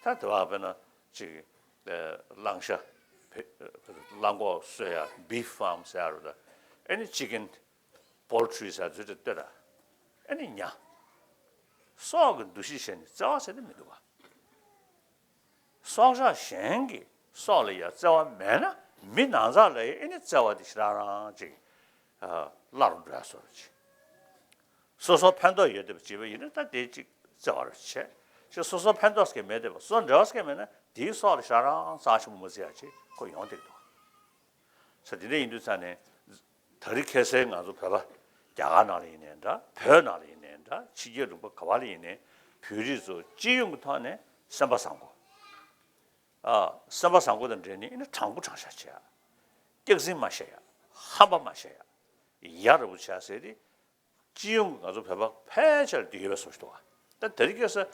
ད་དེ་བ་དཔེར་ན་ཅིག་ གླང་ཤ་བེ་གླང་གོག་གསོ་ཡ་བི་ཕ་ཕརམ་ཟེར་ཡ་རུ་ད་ཨེ་ནི་ཅི་ཀེན་པོལ་ཊི་རི་ཟེར་ཚུལ་དེ་ལྟོས་ད། ཨེ་ནི་ཉ། སྲོག་གི་འདུ་ཤེས་བྱས་ནས་བརྩེ་བ་ཟེར་དེ་མི་འདུག་ག་སྲོག་ཆགས་གཞན་གྱི་སྲོག་ལ་ཡང་བརྩེ་བ་མེད་ན་མི་ནང་ཚགས་ལ་ཡང་ཨེ་ནི་བརྩེ་བ་དེ་ཞེ་དྲག་རང་ཅིག་སླར་འགྲོ་ཡ་བཟོ་འདྲ་ཅིག་སོ་སོ་ཕན་ཐོགས་ཡོད་བསྡད་པ་བྱས་པ་ཡིན་ན་ད་དེ་ཅིག་བརྩེ་བ་རུ་བྱས། ཅིག་སོ་སོ་ཕན་ཐོགས་ཀྱི་མེད་བསྡད་པ་སོ་འབྲེལ་བ་ཀྱི་མེད་ན་དེའི་སྲོག་ལ་ཞེ་དྲག་རང་རྩ་ཆེན་པོ་མ་བརྩི་ཡ་ཅིག་ཁོ་ཡོང་བསྡད་འདུག་ས་དེ་འདྲ་ཡིན་དུས་ཙང་ནས། ད་རེས་ཁ་སང་ང་ཚོ་བོད་པ་རྒྱ་གར་ནང་ལ་ཡིན་ནའི་འདྲ། བོད་ནང་ལ་ཡིན་ནའི་འདྲ། ཕྱི་རྒྱལ་ལུང་པ་ག་བ་ལ་ཡིན་ནའི་བོད་རིགས་ཚོ་སྤྱི་ཡོངས་ཀྱི་ཐོག་ནས་སེམས་པ་བཟང་པོ། ཨ། སེམས་པ་བཟང་པོ་དང་འབྲེལ་ནས་ཨེ་ནི་དྲང་པོ་དྲང་བཞག་བྱེད་ཡ། སྐྱག་རྫུན་མ་བཤད་ཡ། ཧམ་པ་མ་བཤད་ཡ། ཡ་རབས་པོ་བྱེད་ཡ་ཟེར་ཏེ། སྤྱི་ཡོངས་ཀྱི་ང་ཚོ་བོད་པ་ཕལ་ཆེར་འདི་ཡོད་པའི་བཟོ་ཞིག་འདུག་ག་ད་དེ་རིང་ཁ་སང་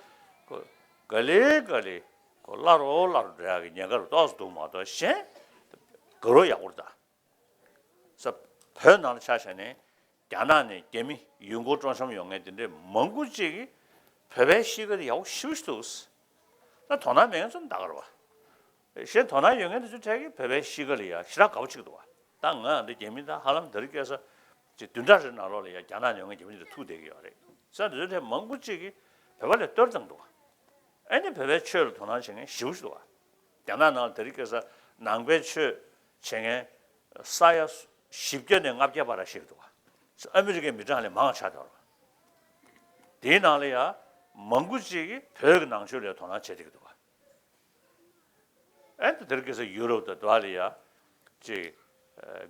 ཁོ་ག་ལེ་ག་ལེ་ཁོ་སླར་རོ་སླར་རོ་འགྲོ་ཡ་གི་ཉེན་ཁ་རུ་ཏོག་ཙམ་འདུག་མ་གཏོགས་གཞན་དགའ་རབ་ཡག་པོ་རེད་ད། ས་བོད་ནང་ལ་ཆ་བཞག་ནས་རྒྱ་ནག་ནས་རྒྱ་མི་ཡུལ་སྐོར་སྤྲོ་འཆམ་ཡོང་མཁན་དེ་འདྲའི་མང་པོ་ཅིག་གིས་བོད་པའི་གཤིས་ཀ་དེ་ཡག་པོ་ཞེ་པོ་ཅིག་འདུག་ད་དོ་སྣང་མེད་མཁན་ཚོ་ད་ག་རེད་བ། གཞན་དོ་སྣང་ཡོད་མཁན་དེ་ཚོའི་གྲས་ཀྱིས་བོད་པའི་གཤིས་ཀ་ལ་ཡ་ཞེ་དྲག་དགའ་པོ་ཅིག་འདུག་བ། ད་ང་འདི་རྒྱ་མི་ད་ཧ་ལམ་དེ་རིང་ཁ་སང་ཅིག་བདུན་ཕྲག་རེ་ནང་ལོགས་ལ་ཡ་རྒྱ་ནག་ནས་ཡོང་མཁན་རྒྱ་མི་འདི་ཐུག་བསྡད་ཀྱི་ཡོད་རེད། ས་དེ་ཚོའི་གྲས་མང་པོ་ཅིག་གིས་བོད་པ་ལས་གཏོར་བཏང་འདུག་བ། ཨ་ནི་བོད་པའི་ཆོས་ལ་དོ་སྣང་བྱེད་མཁན་ཞེ་པོ་ཅིག་འདུག་བ། རྒྱ་ནག་ནང་ལ་དེ་རིང་ཁ་སང་ནང་པའི་ཆོས་བྱེད་མཁན་ས་ཡ་བཞི་བརྒྱ་ནས་ལྔ་བརྒྱ་བར་ཞིག་འདུག་བ། ཨ་མི་རི་ཀའི་མི་གྲངས་ལས་མང་ཆགས་འདུག་བ། དེའི་ནང་ལ་ཡ་མང་པོ་ཅིག་གིས་བོད་ཀྱི་ནང་ཆོས་ལ་དོ་སྣང་བྱེད་བསྡད་ཀྱི་འདུག་བ། ཨེ་ད་དེར་ཁ་སང་ཡུ་རོབ་དང་དེ་བ་ལ་ཡ་ཅིག་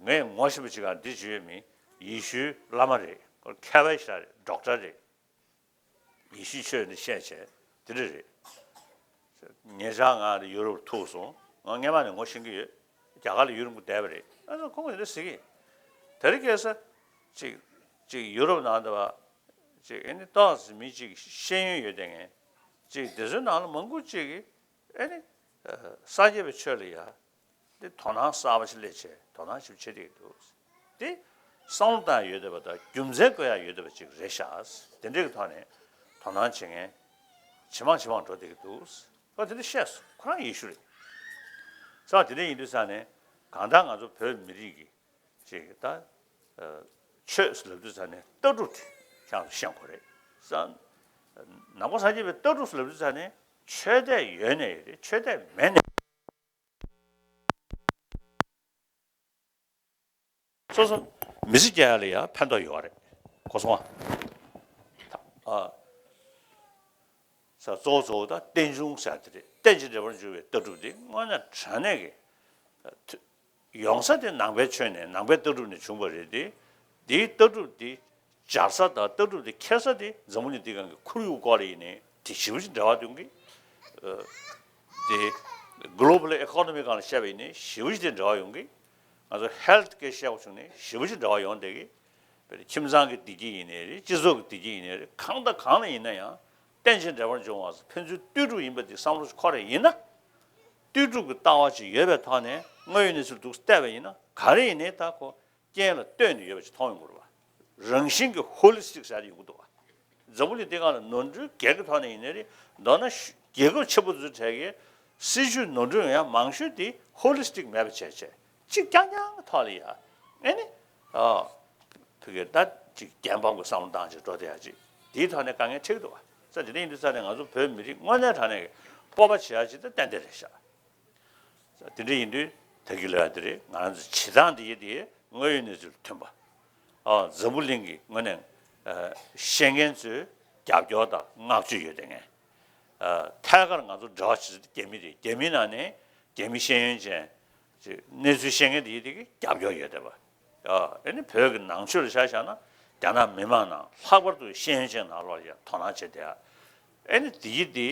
ངས་ངོ་ཤེས་པ་ཅིག་ག་འདི་བྱེད་ཡོད་མི་ཡེ་ཤུའི་བླ་མ་རེད། ཁོ་མཁས་པ་ཞིག་རེད། ཌོག་ཊར་རེད། ཡེ་ཤུའི་ཆོས་འདི་བཤད་བྱས་དེ་འདྲ་རེད། ཉེ་ཆར་ང་ཡུ་རོབ་ཐུག་སོང་། ང་སྔན་མ་ནས་ངོ་ཤེས་ཀྱི་ཡོད། རྒྱ་གར་ལ་ཡུན་རིང་པོ་བསྡད་པ་རེད། ཨ་ནི་ཁོང་གིས་འདི་ཟེར་གི། དེ་རིང་ཁ་སང་ཅིག་ཅིག་ཡུ་རོབ་ནང་དུ་བ་ཅིག་ཨེ་ནི་ཏོག་ཙམ་མི་ཅིག་ཤེས་ཡོན་ཡོད་བསྡད་མཁན་ཅིག་དེ་ཚོའི་ནང་ལ་མང་པོ་ཅིག་གིས་ཨེ་ནི་སངས་རྒྱས་པའི་ཆོས་ལ་ཡ་འདི་དོ་སྣང་གསར་པ་ཞིག་སླེབས་བྱས་དོ་སྣང་ཞིག་བྱེད་བསྡད་ཀྱི་འདུག་དེ་བསམ་བློ་བཏང་ཡ་ཡོད་བསྡད་པ་དང་རྒྱུ་མཚན་བཀོད་ཡ་ཡོད་བསྡད་པ་ཅིག་རེད་ཤག་དེ་འདྲའི་གི་ཐོག་ནས་དོ་སྣང་བྱེད་མཁན་ཇེ་མང་ཇེ་མང་འགྲོ་བསྡད་ཀྱི་འདུག་ཨ་དེ་འདྲ་བཤད་སོང་། ཁོ་རང་ཡེ་ཤུ་རེད། ས་དེ་འདྲ་ཡིན་དུས་ས་ནས་གང་ལྟར་ང་ཚོ་བོད་མི་རིགས་ཀྱི་ཅིག་ད་ཆོས་ལབ་དུས་ས་ནས་ལྟ་གྲུབ་དེ་ཁྱེད་རང་ཚོ་ཤེས་དགོས་རེད། ས་ནང་པ་སངས་རྒྱས་པའི་ལྟ་གྲུབ་ལབ་དུས་ས་ནས་ཆོས་དད་ཡོད་ནའི་རེད། ཆོས་དད་མེད་ནའི་སོ་སོ་མི་ཚེ་སྐྱེལ་ཡ་ལ་ཡང་ཕན་ཐོགས་ཡོད་རེད། གོ་སོང་ཨ། ས་གཙོ་བོ་གཙོ་བོ་ད་རྟེན་འབྱུང་ཟེར་དེ་རེད། རྟེན་ཅིང་འབྲེལ་བར་འབྱུང་བའི་ལྟ་གྲུབ་དེ་དངོས་གནས་དྲང་གནས་ཀྱི་ཡོང་ས་དེ་ནང་པའི་ཆོས་ནས་ནང་པའི་ལྟ་གྲུབ་ནས་བྱུང་བ་རེད་དེ། དེའི་ལྟ་གྲུབ་དེ་སྦྱར་ས་དང་ལྟ་གྲུབ་དེ་འཁྱེར་ས་དེ་འཛམ་བུ་གླིང་འདི་སྒང་གི་ཁོར་ཡུག་སྐོར་ལ་ཡིན་ནའི་དེ་ཞེ་པོ་ཅིག་འབྲེལ་བ་ཡོང་གི། དེ་global economy་སྒང་ལ་བཤད་པ་ཡིན་ནའི་ཞེ་པོ་ཅིག་དེ་འབྲེལ་བ་ཡོང་གི། ང་ཚོ་health་སྐད་བཤད་པ་བྱུང་ནའི་ཞེ་པོ་ཅིག་འབྲེལ་བ་ཡོང་བསྡད་གི། དཔེར་ན་ཁྱིམ་ཚང་གི་བདེ་སྐྱིད་ཡིན་ནའི་རེད། སྤྱི་ཚོགས་ཀྱི་བདེ་སྐྱིད་ཡིན་ནའི་རེད། གང་དང་གང་ལ་ཡིན་ན་ཡང་རྟེན་ཅིང་འབྲེལ་བར་འབྱུང་བ་ཕན་ཚུན་ལྟོས་གྲུབ་ཡིན་པ་འདི་བསམ་བློ་འཁོར་ཡ་ཡིན་ན། ལྟོས་གྲུབ་ཀྱི་ལྟ་བ་ཅིག་ཡོད་པའི་ཐོག་ནས་དངོས་ཡོད་གནས་ཚུལ་འདུག་བལྟས་པ་ཡིན་ན་ག་རེ་ཡིན་ནའི་ད་ཁོ་རྐྱེན་ལ་ལྟོས་ནས་ཡོད་པ་ཅིག་མཐོང་ཡོང་གི་རེད་བ། རང་བཞིན་གྱི་holistic་ཟེར་ཡ་ཡོང་གི་འདུག་བ། འཛམ་བུ་གླིང་འདི་སྒང་ལ་ནོར་འཁྲུལ་སྒེར་གྱི་ཐོག་ནས་ཡིན་ནའི་རེད། མདོར་ན་ཤུ་རྒྱལ་ཁབ་ཆེན་པོ་ཚོའི་གྲས་ཀྱི་སྲིད་ཇུས་ནོར་འཁྲུལ་ཡོང་ཡ་མང་ཤོས་དེ་holistic་མེད་པ་བྱས་བྱས་གཅིག་རྐྱང་རྐྱང་གི་ཐོག་ལ་ཡ་ཨེ་ནི་ཨ་ཕ་གི་ད་ཅིག་རྒྱལ་འབངས་ཀྱི་བསམ་བློ་བཏང་བྱས་འགྲོ་བསྡད་ཡ་ཅིག་དེའི་ཐོག་ནས་དཀའ་ངལ་འཕྲད་ཀྱི་འདུག་བ། ས་དེ་འདྲ་ཡིན་དུས་ས་ནས་ང་ཚོ་བོད་མི་རིགས་དངོས་གནས་དྲང་གནས་ཀྱི་སྤོབས་པ་བྱེད་ཡ་ཅིག་ད་ཏན་ཏན་རེད་ཤག་དེ་འདྲ་ཡིན་དུས་ད་གི་ལོ་ཡ་དེ་རེད། ང་རང་ཚོ་བྱེད་སྟངས་དེ་ཡི་དེ་དངོས་ཡོད་གནས་ཚུལ་མཐུན་པ། ཨ་འཛམ་བུ་གླིང་གི་དངོས་གནས་ཨ་ཤེས་མཁན་ཚོས་རྒྱབ་སྐྱོར་དང་བསྔགས་བརྗོད་ཡོད་བསྡད་མཁན། ཨ་ཐད་ཀར་ང་ཚོ་འབྲེལ་བ་བྱེད་ས་དེ་རྒྱ་མི་རེད། རྒྱ་མི་ནང་ནས་རྒྱ་མི་ཤེས་ཡོན་ཅན་ཅིག་གནས་ཚུལ་ཤེས་མཁན་དེ་ཡི་དེ་གི་རྒྱབ་སྐྱོར་ཡོད་བསྡད་པ། ཨ་ཨེ་ནི་བོད་ཀྱི་ནང་ཆོས་ལ་ཆ་བཞག་ན་རྒྱ་ནག་མི་མང་ནང་ལྷག་པར་དུ་ཤེས་ཡོན་ཅན་ནང་ལོགས་ལ་ཡང་དོ་སྣང་བྱེད་བསྡད་ཡ། ཨེ་ནི་དེ་ཡི་དེ་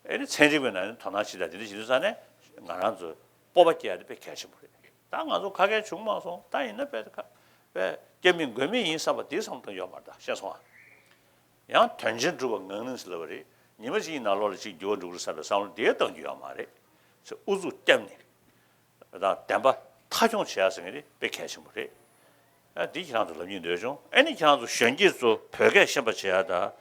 ཨེ་ནི་ཚན་རིག་པའི་ནང་ནས་དོ་སྣང་བྱེད་ད་དེ་འདྲ་བྱེད་དུས་ས་ནས་ང་རང་ཚོ་སྤོབས་པ་སྐྱེ་ཡ་དེ་དཔེ་གལ་ཆེན་པོ་རེད། ད་ང་ཚོ་ཁ་སྐད་བྱུང་མ་སོང་། ད་ཡིན་ན་དཔེ་ཁ་དཔེ་སྐྱེ་མི་དགོས་མི་ཡིན་བསམ་པ་དེ་བསམ་བཏང་ཡོད་མ་རེད། ད་ཤེས་སོང་ཨ། ཡང་དོན་ཆེན་སྒྲུབ་པ་ངང་ལིང་ཟེར་ལབ་པ་རེད། ཉི་མ་གཅིག་ནང་ལོགས་ལ་ཅིག་འགྱུར་བ་འགྲོ་གི་རེད་བསམ་པའི་བསམ་བློ་དེ་བཏང་རྒྱུ་ཡོད་མ་རེད། ཚེ་ཨུ་ཚུགས་བརྒྱབ་ནས། དང་བདེན་པ་མཐའ་འཁྱོངས་བྱེད་ཡ་ཟེར་མཁན་དེ་དཔེ་གལ་ཆེན་པོ་རེད། ཨ་འདི་ཁྱེད་རང་ཚོ་ལབ་སྙིང་འདོད་བྱུང་། ཨ་ནི་ཁྱེད་རང་ཚོ་གཞོན་སྐྱེས་ཚོ་བོད་སྐད་ཤེས་པ་བྱེད་ཡ་དང་།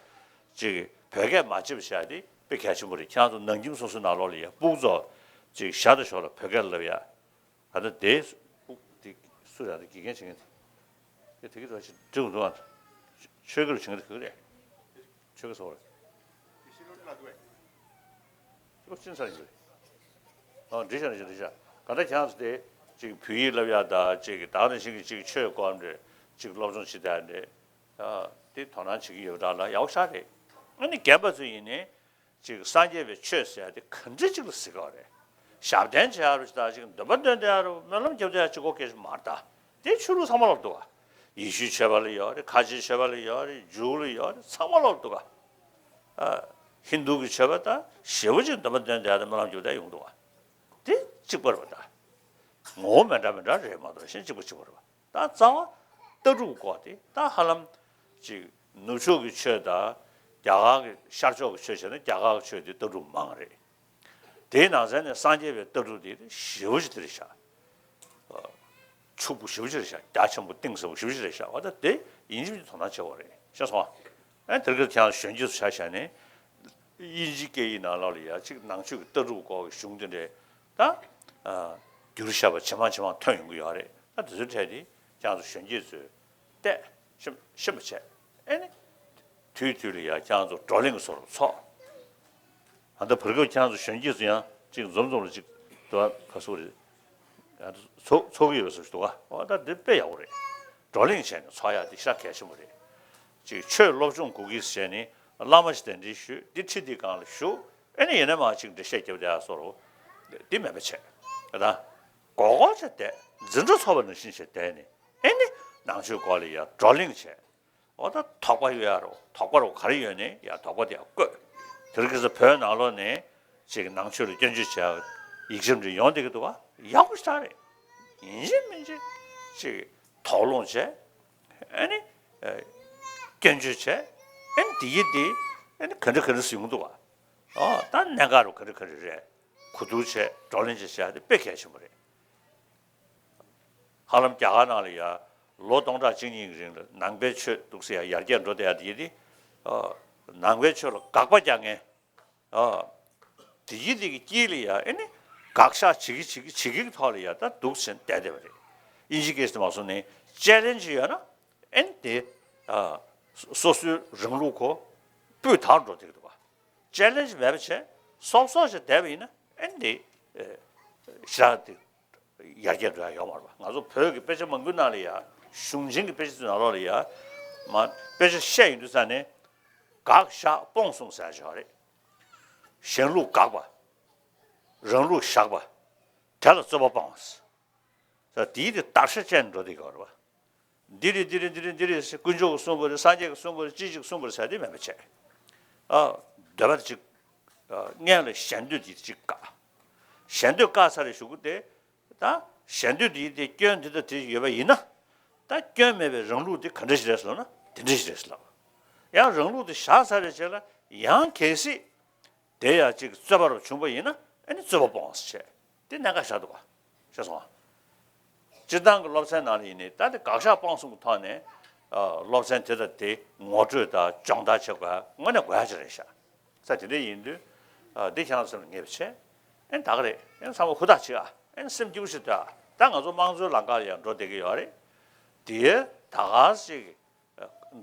ཅིག་བོད་སྐད་མ་བརྗེད་པ་བྱེད་ཡ་དེ་དཔེ་གལ་ཆེན་པོ་རེད། ཁྱེད་རང་ཚོ་ནང་ཁྱིམ་སོ་སོའི་ནང་ལོགས་ལ་ཡ་ཕྲུ་གུ་ཚོ་ ཅིག་ཞར་དང་ཞོར་ལ་བོད་སྐད་ལབ་ཡ། ད་ལྟ་དེ་དབུ་དེ་སུ་ར་དེ་དགེ་རྒན་བྱེད་མཁན་དེ་དེ་དེ་གི་ར་ཞིག་འབྲི་འདུག་ཨ། ཆོས་སྐད་རུ་བྱེད་མཁན་དེ་ག་རེད། ཆོས་སྐད་ཟེར་བ་རེད། ཁྱོད་ཅི་ཟེར་ཡིན་རེད། ཨ་འདྲི་ཤག་འདྲི་ཤག་འདྲི་ཤག་ག་ད་ཁྱེད་རང་ཚོ་དེ་ཅིག་བོད་ཡིག་ལབ་ཡ་ད་ཅིག་ད་ནང་བཞིན་གྱི་ཅིག་ཆོས་སྐོར་འདྲ་ཅིག་སློབ་སྦྱོང་བྱེད་ད་འདྲ། ཨ་དེ་དོ་སྣང་བྱེད་ཀྱི་ཡོད་ད་ལ་ཡག་པོ་ཤག་རེད། ཨ་ནི་རྒན་པ་ཚོ་ཡིན་ནའི། ཅིག་སངས་རྒྱས་པའི་ཆོས་ཟེར་ཡ་དེ་ག་འདྲ་ཅིག་ལ་ཟེར་ག་རེད། ཞབས་བརྟན་བྱེད་ཡ་རུ་ཅིག་དང་ཅིག་འདོན་པ་འདོན་བསྡད་ཡ་རུ་སྨོན་ལམ་རྒྱབ་བསྡད་ཡ་ཅིག་གོ་སྐད་ཅིག་མ་རེད་ད། དེ་ཆོས་ལུགས་ཚང་མ་ལོག་འདུག་ག་ཡེ་ཤུའི་ཆོས་པ་ལ་ཡོད་རེད། ཁ་ཆེའི་ཆོས་པ་ལ་ཡོད་རེད། ཇུའུ་ལ་ཡོད་རེད། ཚང་མ་ལོག་འདུག་ག་ཨ་ཧིན་དུ་གི་ཆོས་པ་དང་ཞེ་པོ་ཅིག་འདོན་པ་འདོན་བསྡད་ཡ་དང་སྨོན་ལམ་རྒྱབ་བསྡད་ཡ་ཡོང་འདུག་ག་དེ་གཅིག་པ་རེད་པ་ད། ངོ་བོ་མི་འདྲ་མི་འདྲ་རེད་མ་གཏོགས་གཞན་གཅིག་པ་གཅིག་པ་རེད་པ། ད་རྩ་བ་ལྟ་གྲུབ་སྐོར་དེ་ད་ཧ་ལམ་ཅིག་ནུབ་ཕྱོགས་ཀྱི་ཆོས་དང་རྒྱ་གར་གྱི་ཤར་ཕྱོགས་ཀྱི་ཆོས་བྱས་ན་རྒྱ་གར་གྱི་ཆོས་དེ་ལྟ་གྲུབ་མང་རེད། དེའི་ནང་ཚན་ནས་སངས་རྒྱས་པའི་ལྟ་གྲུབ་དེ་ཞེ་པོ་ཅིག་དེ་རེད་ཤག་ཕྱུག་པོ་ཞེ་པོ་ཅིག་རེད་ཤག་རྒྱ་ཆེན་པོ་གཏིང་ཟབ་པོ་ཞེ་པོ་ཅིག་རེད་ཤག་འོ་ད་དེ་ཡིན་གཅིག་མིན་གཅིག་དོ་སྣང་བྱེད་དགོས་རེད། ཤེས་སོང་ཨ། ཨ་དེ་རིང་ཁྱེད་རང་གཞོན་སྐྱེས་ཚོ་ཆ་བཞག་ནས་དབྱིན་ཇིའི་སྐད་ཡིག་ནང་ལོགས་ལ་ཡ་གཅིག་ནང་ཆོས་ཀྱི་ལྟ་གྲུབ་སྐོར་གྱི་གཞུང་དེ་འདྲས་ད་བསྒྱུར་བཞག་པ་ཇེ་མང་ཇེ་མང་ཐོན་ཡོང་གི་ཡོད་རེད། ད་དེ་ཚོའི་གྲས་དེ་ཁྱེད་རང་ཚོ་གཞོན་སྐྱེས་ཚོས་བལྟས་ཤེས་ཤེས་པ་བྱས། ཨེ་ནི། དུས་དུས་ལ་ཡ་ཁྱེད་རང་ཚོ་བགྲོ་གླེང་གི་བཟོ་འདྲ་ཚོགས། ད་ལྟ་བར་སྐབས་ཁྱེད་རང་ཚོ་གཞོན་སྐྱེས་ཚོ་ཡང་གཅིག་འཛོམས་འཛོམས་ལ་གཅིག་དུ་བ་ག་སུ་རེད། ཚོགས་ཚོགས་ཀྱི་ཡོད་པ་སུ་ཞིག་འདུག་ག་འོ་ད་འདི་དཔེ་ཡག་པོ་རེད། བགྲོ་གླེང་བྱས་ནས་ཚོགས་ཡག་འདི་ཤ་གལ་ཆེན་པོ་རེད། གཅིག་ཆོས་སློབ་སྦྱོང་དགོས་ཀྱི་ཟེར་ནས་བླ་མ་ཞིག་གདན་འདྲེན་ཞུས། འདི་ཁྲི་འདི་སྒང་ལ་བཞུགས། ཨེ་ནི་ཡིན་ན་མ་གཅིག་འགྲེལ་བཤད་རྒྱབ་བསྡད་ཡག་བཟོ་འདྲ་འདི་མེད་པ་བྱས། ད་མགོ་སྐོར་བྱས་བསྡད། འཛིན་གྲྭ་ཚོགས་པ་ནང་བཞིན་བྱས་བསྡད་ནས་ཨེ་ནི་ནང་ཆོས་སྐོར་ལ་ཡ་བགྲོ་གླེང་བྱས། འོ་ད་དོགས་པ་ཡོད་ཡ་རོ། དོགས་པ་རོ་ག་རེ་ཡོད་ནས་ཡ་དོགས་པ་དེ་ཡ་བཀོད། དེ་རིང་ཁ་སང་བོད་ནང་ལོགས་ནས་ཅིག་ནང་ཆོས་ལ་སྐྱོན་བརྗོད་བྱས་ཡིག་ཆ་འདྲ་ཡོང་བསྡད་ཀྱི་འདུག་ག་ཡག་པོ་ཞེ་དྲག་རེད། ཡིན་གཅིག་མིན་གཅིག་ཅིག་དོགས་སློང་བྱས། ཨ་ནི་ཨ་སྐྱོན་བརྗོད་བྱས། ཨ་ནི་དེ་ཡི་དེ་ཨ་ནི་ག་འདྲ་ག་འདྲ་ཟེར་ཡོང་འདུག་ག་འོ་ད་གནད་འགག་རོ་ག་འདྲ་ག་འདྲ་རེད། གོ་བསྡུར་བྱས་བགྲོ་གླེང་བྱས་བྱས་དེ་དཔེ་གལ་ཆེན་པོ་རེད། ཧ་ལམ་རྒྱ་གར་ནང་ལ་ཡ་ལོ་སྟོང་ཕྲག་གཅིག་གཉིས་ཀྱི་རིང་ལ་ནང་པའི་ཆོས་འདུག་སེ་ཡ་ཡར་རྒྱས་འགྲོ་བསྡད་ཡ་དེ་ཡིན་ཏེ། ཨ་ནང་པའི་ཆོས་ལ་དགག་པ་རྒྱག་མཁན། ཨ་དེ་ཡིན་དེ་གི་དཀྱིལ་ལ་ཡ་ཨེ་ནི་དགག་བཞག་བྱེད་ཀྱི་བྱེད་ཀྱི་བྱེད་ཀྱི་ཐོག་ལ་ཡ་ད་འདུག་སེ་བསྡད་བསྡད་པ་རེད། དབྱིན་ཇིའི་སྐད་ཟེར་མ་སོང་ནས་ཅེ་ལེན་ཇི་ཡོད་ན་ཨེ་ནི་དེ་ཨ་སོ་སོའི་རང་ལུགས་ཁོ་སྤུས་དག་འགྲོ་བསྡད་ཀྱི་འདུག་ག་ཅེ་ལེན་ཇི་མེད་པ་བྱས་སོབ་སོབ་བྱས་བསྡད་པ་ཡིན་ན་ཨེ་འདི་ཞེ་དྲག་འདི་ཡར་རྒྱས་འགྲོ་ཡ་ཡོད་མ་རེད་པ། ང་ཚོ་བོད་ཀྱི་དཔེ་ཆ་མང་པོའི་ནང་ལ་ཡ་གཞུང་ཆེན་གྱི་དཔེ་ཆ་ཚོའི་ནང་ལོགས་ལ་ཡ་མ་དཔེ་ཆ་བཤད་ཡོང་དུས་ཙང་ནས་དགག་བཞག་སྤོང་གསུམ་ཟེར་ཡ་ཅིག་ཡོད་རེད། གཞན་ལུགས་དགག་པ། རང་ལུགས་བཞག་པ། དེ་ལ་རྩོད་པ་སྤོང་བ། ས་དེའི་དེ་བརྡར་ཤ་ཅན་འགྲོ་དེ་ག་རེད་པ། འདི་རེད་འདི་རེད་འདི་རེད་འདི་རེད་ཟེར་དཀོན་མཆོག་གིས་གསུངས་པ་རེད། སངས་རྒྱས་ཀྱིས་གསུངས་པ་རེད། ཅི་ཞིག་གསུངས་པ་རེད་ཟེར་དེ་མེད་པ་བྱས། ཨ་འདོད་པ་དེ་ཅིག་ཨ་སྔོན་ལ་ཞེ་འདོད་དེ་ཅིག་བཀག་ཞེ་འདོད་བཀག་ཚར་རེ་གཞུག་གུ་དེ་ད་ཞེ་འདོད་དེ་དེ་སྐྱོན་དེ་དང་དེ་ཡོད་པ་ཡིན་ན་ད་སྐྱོན་མེད་པའི་རང་ལུགས་དེ་ག་འདྲ་ཞིག་རེད་ཟེར་ལབ་ན་དེ་འདྲ་ཞིག་རེད་ཟེར་ལབ། ཡང་རང་ལུགས་དེ་བཞག་ཚར་རེ་བྱས་ལ་ཡང་གལ་སྲིད། དེ་ཡང་ཅིག་རྩོད་པ་རུ་བྱུང་པ་ཡིན་ན་ཨ་ནི་རྩོད་པ་སྤོང་ཟེར་བྱས་དེ་གནད་འགག་ཆགས་འདུག་ག་ཤེས་སོང་ང་། སྤྱིར་བཏང་གི་སློབ་ཚན་ནང་ལ་ཡིན་ནའི་ད་དེ་དགག་བཞག་སྤོང་གསུམ་གྱི་ཐོག་ནས་ཨ་སློབ་ཚན་དེ་དང་དེ་ངོ་སྤྲོད་དང་སྦྱོང་བརྡར་བྱེད་དགོས་དངོས་གནས་དགོས་ཡ་ཅིག་རེད་ཤག་ས་དེ་འདྲ་ཡིན་དུས་ཨ་འདི་ཁྱེད་རང་སེམས་ལ་ངེས་པ་བྱས། ཨ་ནི་ད་ག་རེད། ཨ་ནི་ཚང་མ་ཧུར་ཐག་བྱེད་ཨ། ཨ་ནི་སེམས་སྐྱིད་པོ་ཞིག་སྡོད་ཨ། ད་ང་ཚོ་དམངས་གཙོའི་ལམ་ཁ་ལ་ཡང་འགྲོ་བསྡད་ཀྱི་ཡོད་རེད། དེ་ད་ག་ཞིག་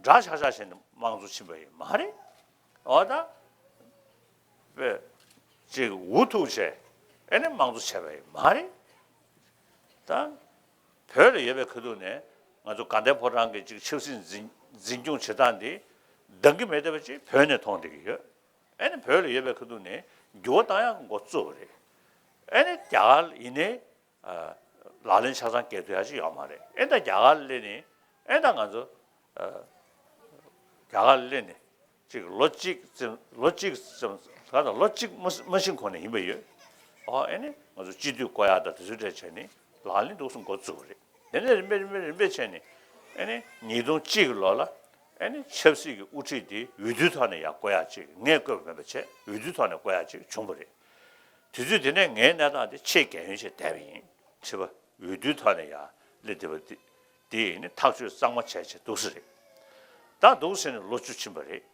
འདྲ་ཆགས་ཆགས་བྱས་ནས་དམངས་གཙོ་ཕྱིན་པ་ཡིན་མ་རེད། འོ་ད། དཔེ། ཅིག་འུ་ཐུག་བྱས། ཨེ་ནས་དམངས་གཙོ་བྱས་པ་ཡིན་མ་རེད། ད། བོད་ལ་ཡོད་པའི་ཁ་ཐུག་ནས་ང་ཚོ་དགའ་ལྡན་ཕོ་བྲང་གི་ཅིག་ཆབ་སྲིད་འཛིན་འཛིན་སྐྱོང་བྱེད་སྟངས་འདི་འདང་གི་མེད་བསྡད་པ་ཅིག་བོད་ནས་མཐོང་བསྡད་ཀྱི་ཡོད། ཨེ་ནས་བོད་ལ་ཡོད་པའི་ཁ་ཐུག་ནས་འགྱུར་བ་བཏང་ཡག་འགོ་བཙུགས་པ་རེད། ཨེ་ནས་རྒྱ་གར་ཡིན་ནའི། ལག་ལེན་ཆ་ཚང་འགེལ་ཐུབ་ཡ་ཅིག་ཡོད་མ་རེད། ཨེ་ད་རྒྱ་གར་སླེབས་ནས་ཨེ་ད་ང་ཚོ་རྒྱ་གར་སླེབས་ནས་ཅིག་ལོ་གཅིག་ཙམ་ལོ་གཅིག་ཙམ་ད་ལྟ་ལོ་གཅིག་མ་མ་ཕྱིན་གོང་ནས་ཡིན་པ་ཡོད། ཨོ་ཨེ་ནི་ང་ཚོ་སྤྱི་འཐུས་བསྐོ་ཡ་ད་དེ་ཚོའི་གྲས་བྱས་ནས་ལག་ལེན་འདུག་སེ་འགོ་བཙུགས་པ་རེད། དེ་ནས་རིམ་པས་རིམ་པས་རིམ་པས་བྱས་ནས་ཨེ་ནི་ཉིས་སྟོང་གཅིག་གི་ལོ་ལ་ཨེ་ནི་ཆབ་སྲིད་ཀྱི་དབུ་ཁྲིད་དེ་འོས་བསྡུའི་ཐོག་ནས་ཡར་བསྐོ་ཡ་ཅིག་ངས་བསྐོས་པ་མིན་པ་བྱས་འོས་བསྡུའི་ཐོག་ནས་བསྐོ་ཡ་ཅིག་བྱུང་བ་རེད། དུས་ཚོད་དེ་ནས་ངའི་གནས་སྟངས་དེ་ཆེས་རྒྱལ་ཡོན་ཆེ་བསྡད་པ་ཡིན། ཆེ་བ་འོས་བསྡུའི་ཐོག་ནས་ཡང་སླེབས་བསྡད་པ་དེ་དེ་ཡིན་ནི་ཐག་གཅོད་གཙང་མ་བྱས་བྱས་འདུག་སེ་རེད། ད་འདུག་སེ་ནས་ལོ་བཅུ་ཕྱིན་པ་རེད།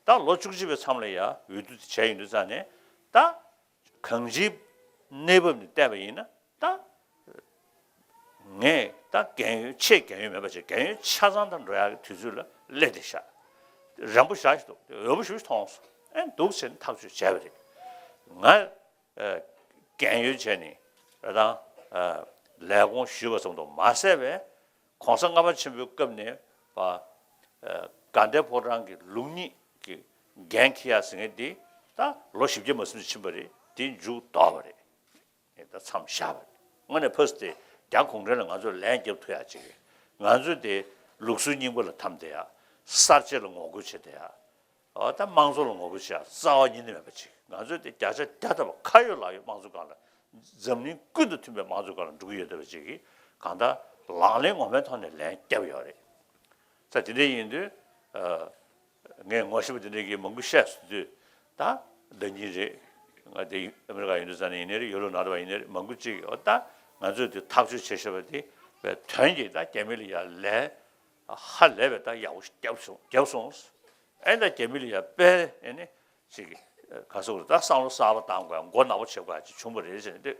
ད་ལོ་བཅུ་གཅིག་པའི་མཚམས་ལ་ཡང་འོས་བསྡུ་དེ་བྱས་ཡོང་དུས་ཙང་ནས་ད་གང་ཅིའི་ གནས་བབ་ནས་བལྟས་པ་ཡིན་ན་ད། ངས་ད་རྒན་ཡོལ་ཆེས་རྒན་ཡོལ་མེད་པ་བྱས་རྒན་ཡོལ་ཆ་ཚང་དང་འགྲོ་ཡག་གི་དུས་ཚོད་ལ་སླེབས་བསྡད་ཤག་རན་པོ་ཞེ་ཞིག་འདུག་འོས་པོ་ཞེ་པོ་ཅིག་མཐོང་སོང་། ཨེ་འདུག་ཟེར་ནས་ཐག་གཅོད་བྱས་པ་རེད། ང་ཨ་རྒན་ཡོལ་བྱས་ནས་ད་ལས་ཁུངས་ཞུས་པ་ཙམ་དུ་མ་ཟད་པའི་༸གོང་ས་ལྔ་པ་ཆེན་པོའི་སྐབས་ནས་པ་ཨ་དགའ་ལྡན་ཕོ་བྲང་གི་ལུགས་གཉིས་ཀྱི་འགན་འཁྱེར་ཡག་ཟེར་མཁན་འདི་ད་ལོ་བཞི་བརྒྱ་མ་ཟིན་ཙམ་ཕྱིན་པ་རེད། དེ་མཇུག་ལྡོག་པ་རེད། ད་མཚམས་བཞག་པ་རེད། དངོས་གནས་ཕ་སི་དེ་རྒྱ་གུང་ཁྲན་ལ་ང་ཚོས་ལན་རྒྱབ་ཐུབ་ཡག་ཅིག་རེད། ང་ཚོས་དེ་ལུགས་སྲོལ་རྙིང་པ་ལ་འཐམ་བསྡད་ཡག་གསར་བརྗེ་ལ་ངོ་རྒོལ་བྱེད་བསྡད་ཡག་ཨོ་ད་དམངས་གཙོ་ལ་ངོ་རྒོལ་བྱེད་ཡག་རྩ་བ་ཉིད་ནས་མེད་པ་ཅིག་ང་ཚོས་དེ་བརྒྱ་ཆ་བརྒྱ་ཐམ་པ་ཁ་ཡོད་ལག་ཡོད་དམངས་གཙོ་སྒང་ལ་འཛམ་གླིང་ཀུན་ཏུ་མཐུན་པའི་དམངས་གཙོ་སྒང་ལ་འགྲོ་གི་ཡོད་བསྡད་པ་ཅིག་གིས་གང་ལྟར་ལག་ལེན་ངོ་མའི་ཐོག་ནས་ལན་བརྒྱབ་ཡོད་རེད། ས་དེ་འདྲ་ཡིན་དུས་ཨ། ངས་ངོ་ཤེས་པ་དེ་འདྲ་གིས་མང་པོ་བཤད་སོང་དུས་ད་ཟླ་ཉིན་རེད། ང་དེ་ཨ་མི་རི་ཀ་ཡིན་དུས་ཙང་ནས་ཡིན་ནའི་རེད། ཡུ་རོབ་ནང་དུ་བ་ཡིན་ནའི་རེད། མང་པོ་ཅིག་ཨོ་ད་ང་ཚོས་དེ་ཐག་གཅོད་བྱེད་ཤེས་པ་དེ་བའི་དོན་གྱིས་ད་རྒྱ་མི་ལ་ཡ་ལན་ཧ་ལས་པའི་ད་ཡག་པོ་ཞིག་བརྒྱབ་སོང་བརྒྱབ་སོང་། ཨེ་ད་རྒྱ་མི་ལ་ཡ་དཔེ་ཨེ་ནི་ཅིག་ག་སོགས་ད་བསམ་བློ་གསར་པ་བཏང་དགོས་མགོ་ནག་པོ་བྱེད་དགོས་ཅིག་བྱུང་བ་རེད་ཟེར་ནས་དེ་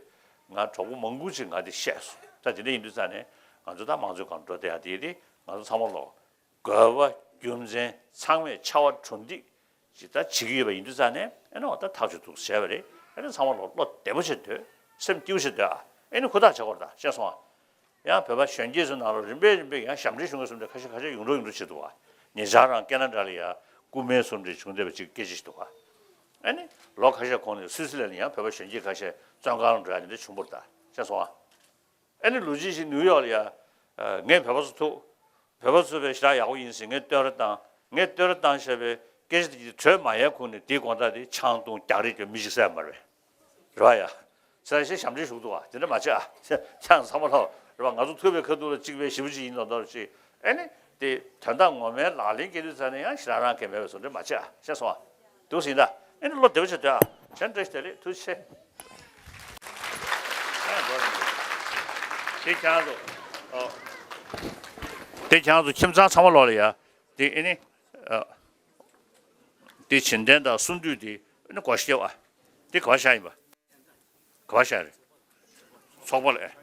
ང་གྲོགས་པོ་མང་པོ་ཅིག་ང་དེ་བཤད་སོང་། ད་དེ་འདྲ་ཡིན་དུས་ཙང་ནས་ང་ཚོ་ད་དམངས་གཙོའི་སྒང་འགྲོ་བསྡད་ཡ་དེ་དེ་ང་ཚོ་ཚང་མ་ལོག་དགོས་པ་རྒྱུ་མཚན་ཚང་མས་ཕྱར་བ་གྲུ་འདེགས་ཅིག་ད་བྱེད་ཀྱི་ཡོད་པ་ཡིན་དུས་ཙང་ནས་ཨེ་ནོ་ད་ཐག་གཅོད་ཐུགས་བྱས་པ་རེད། ཨེ་ནི་ཚང་མ་ལོག་བློ་བདེ་པོ་བྱེད་སྡོད། སེམས་སྐྱིད་པོ་བྱེད་སྡོད་ཨ། ཨེ་ནི་ཧུར་ཐག་བྱེད་དགོས་རེད་ད་ཤེས་སོང་ཨ། ཡང་བོད་པ་གཞོན་སྐྱེས་ཚོའི་ནང་ལ་རིམ་པས་རིམ་པས་ཡང་ཞབས་འདྲེན་ཞུ་མཁན་སུམ་ཅུ་ཁ་ཤས་ཁ་ཤས་ཡོང་འགྲོ་ཡོང་འགྲོ་བྱེད་འདུག་བ། ཉེ་ཆར་རང་ཀེ་ན་ཌ་ལ་ཡ་སྐུ་སྨན་སུམ་ཅུ་བྱུང་བསྡད་པ་ཅིག་སྐད་ཆ་ཞིག་འདུག་བ། ཨ་ནི་ལོ་ཁ་ཤས་གོང་ནས་སུད་སི་ལན་ལ་ཡང་བོད་པ་གཞོན་སྐྱེས་ཁ་ཤས་བཙོན་ཁང་ལ་འགྲོ་ཡ་དེ་འདྲ་བྱུང་བ་རེད་ད་ཤེས་སོང་ཨ། ཨ་ནི་ལོ་རྒྱུས་ཤིག་ནིའུ་ཡོག་ལ་ཡ། ངས་བོད་པ་ཚོ་ཐུག་བོད་པ་ཚོ་བས་ཞེ་དྲག་ཡག་པོ་ཡིན་ཟེར་ངས་བསྟོད་ར་བཏང་། ངས་བསྟོད་ར་བཏང་བཞག་པའི་སྐད་ཆ་དེ་གྲོལ་མ་ཡས་གོང་ནས་དེའི་དགོང་དག་དེ་ཆང་འཐུང་རྒྱག་རེས་ཀྱི་མི་ཞིག་བསད་མ་རེད། རེད་བ་ཡ། ས་ཞེ་ཞབས་འདྲེན་ཞུགས་འདུག་བ་དེ་འདྲ་མ་བྱེད་ཨ། ཆང་ཚང་མ་ལྷག་རེད་བ། ང་ཚོ་ཐུག་པའི་ཁ་ཐུག་ལ་གཅིག་པའི་ཞེ་པོ་ཅིག་ཡིན་མདོག་མདོག་ཅིག་ཨ་ནི། དེ་དོན་དག་ངོ་མའི་ལག་ལེན་སྐྱེལ་དུས་ཙ་ནས་ཡང་ཞེ་དྲག་རང་གལ་མེད་པའི་བཟོ་འདྲ་མ་བྱེད་ཨ་ཤེས་སོང་ཨ། འདུག་ཟིན་ད། ཨེ་ནི་བློ་བདེ་པོ་བྱེད་དོ་ཨ། ཞན་བཀྲ་ཤིས་བདེ་ལེགས་ཐུགས་རྗེ་ཆེ། དེ་ཁྱེད་རང་ཚོ། ཨོ། དེ་ཁྱེད་རང་ཚོ་ཁྱིམ་ཚང་ཚང་མ་ལོག་ལ་ཡ། དེ་ཨེ་ནི། ཨ། དེ་བྱིན་རྟེན་དང་གསུང་དུས་དེ་ཨེ་ནི་གོ་ཤེས་ཨ། དེ་ག་བ་བཞག་ཡིན་པ། ག་བ་བཞག་རེད། ཚོགས་པ་ལ་ཨེ།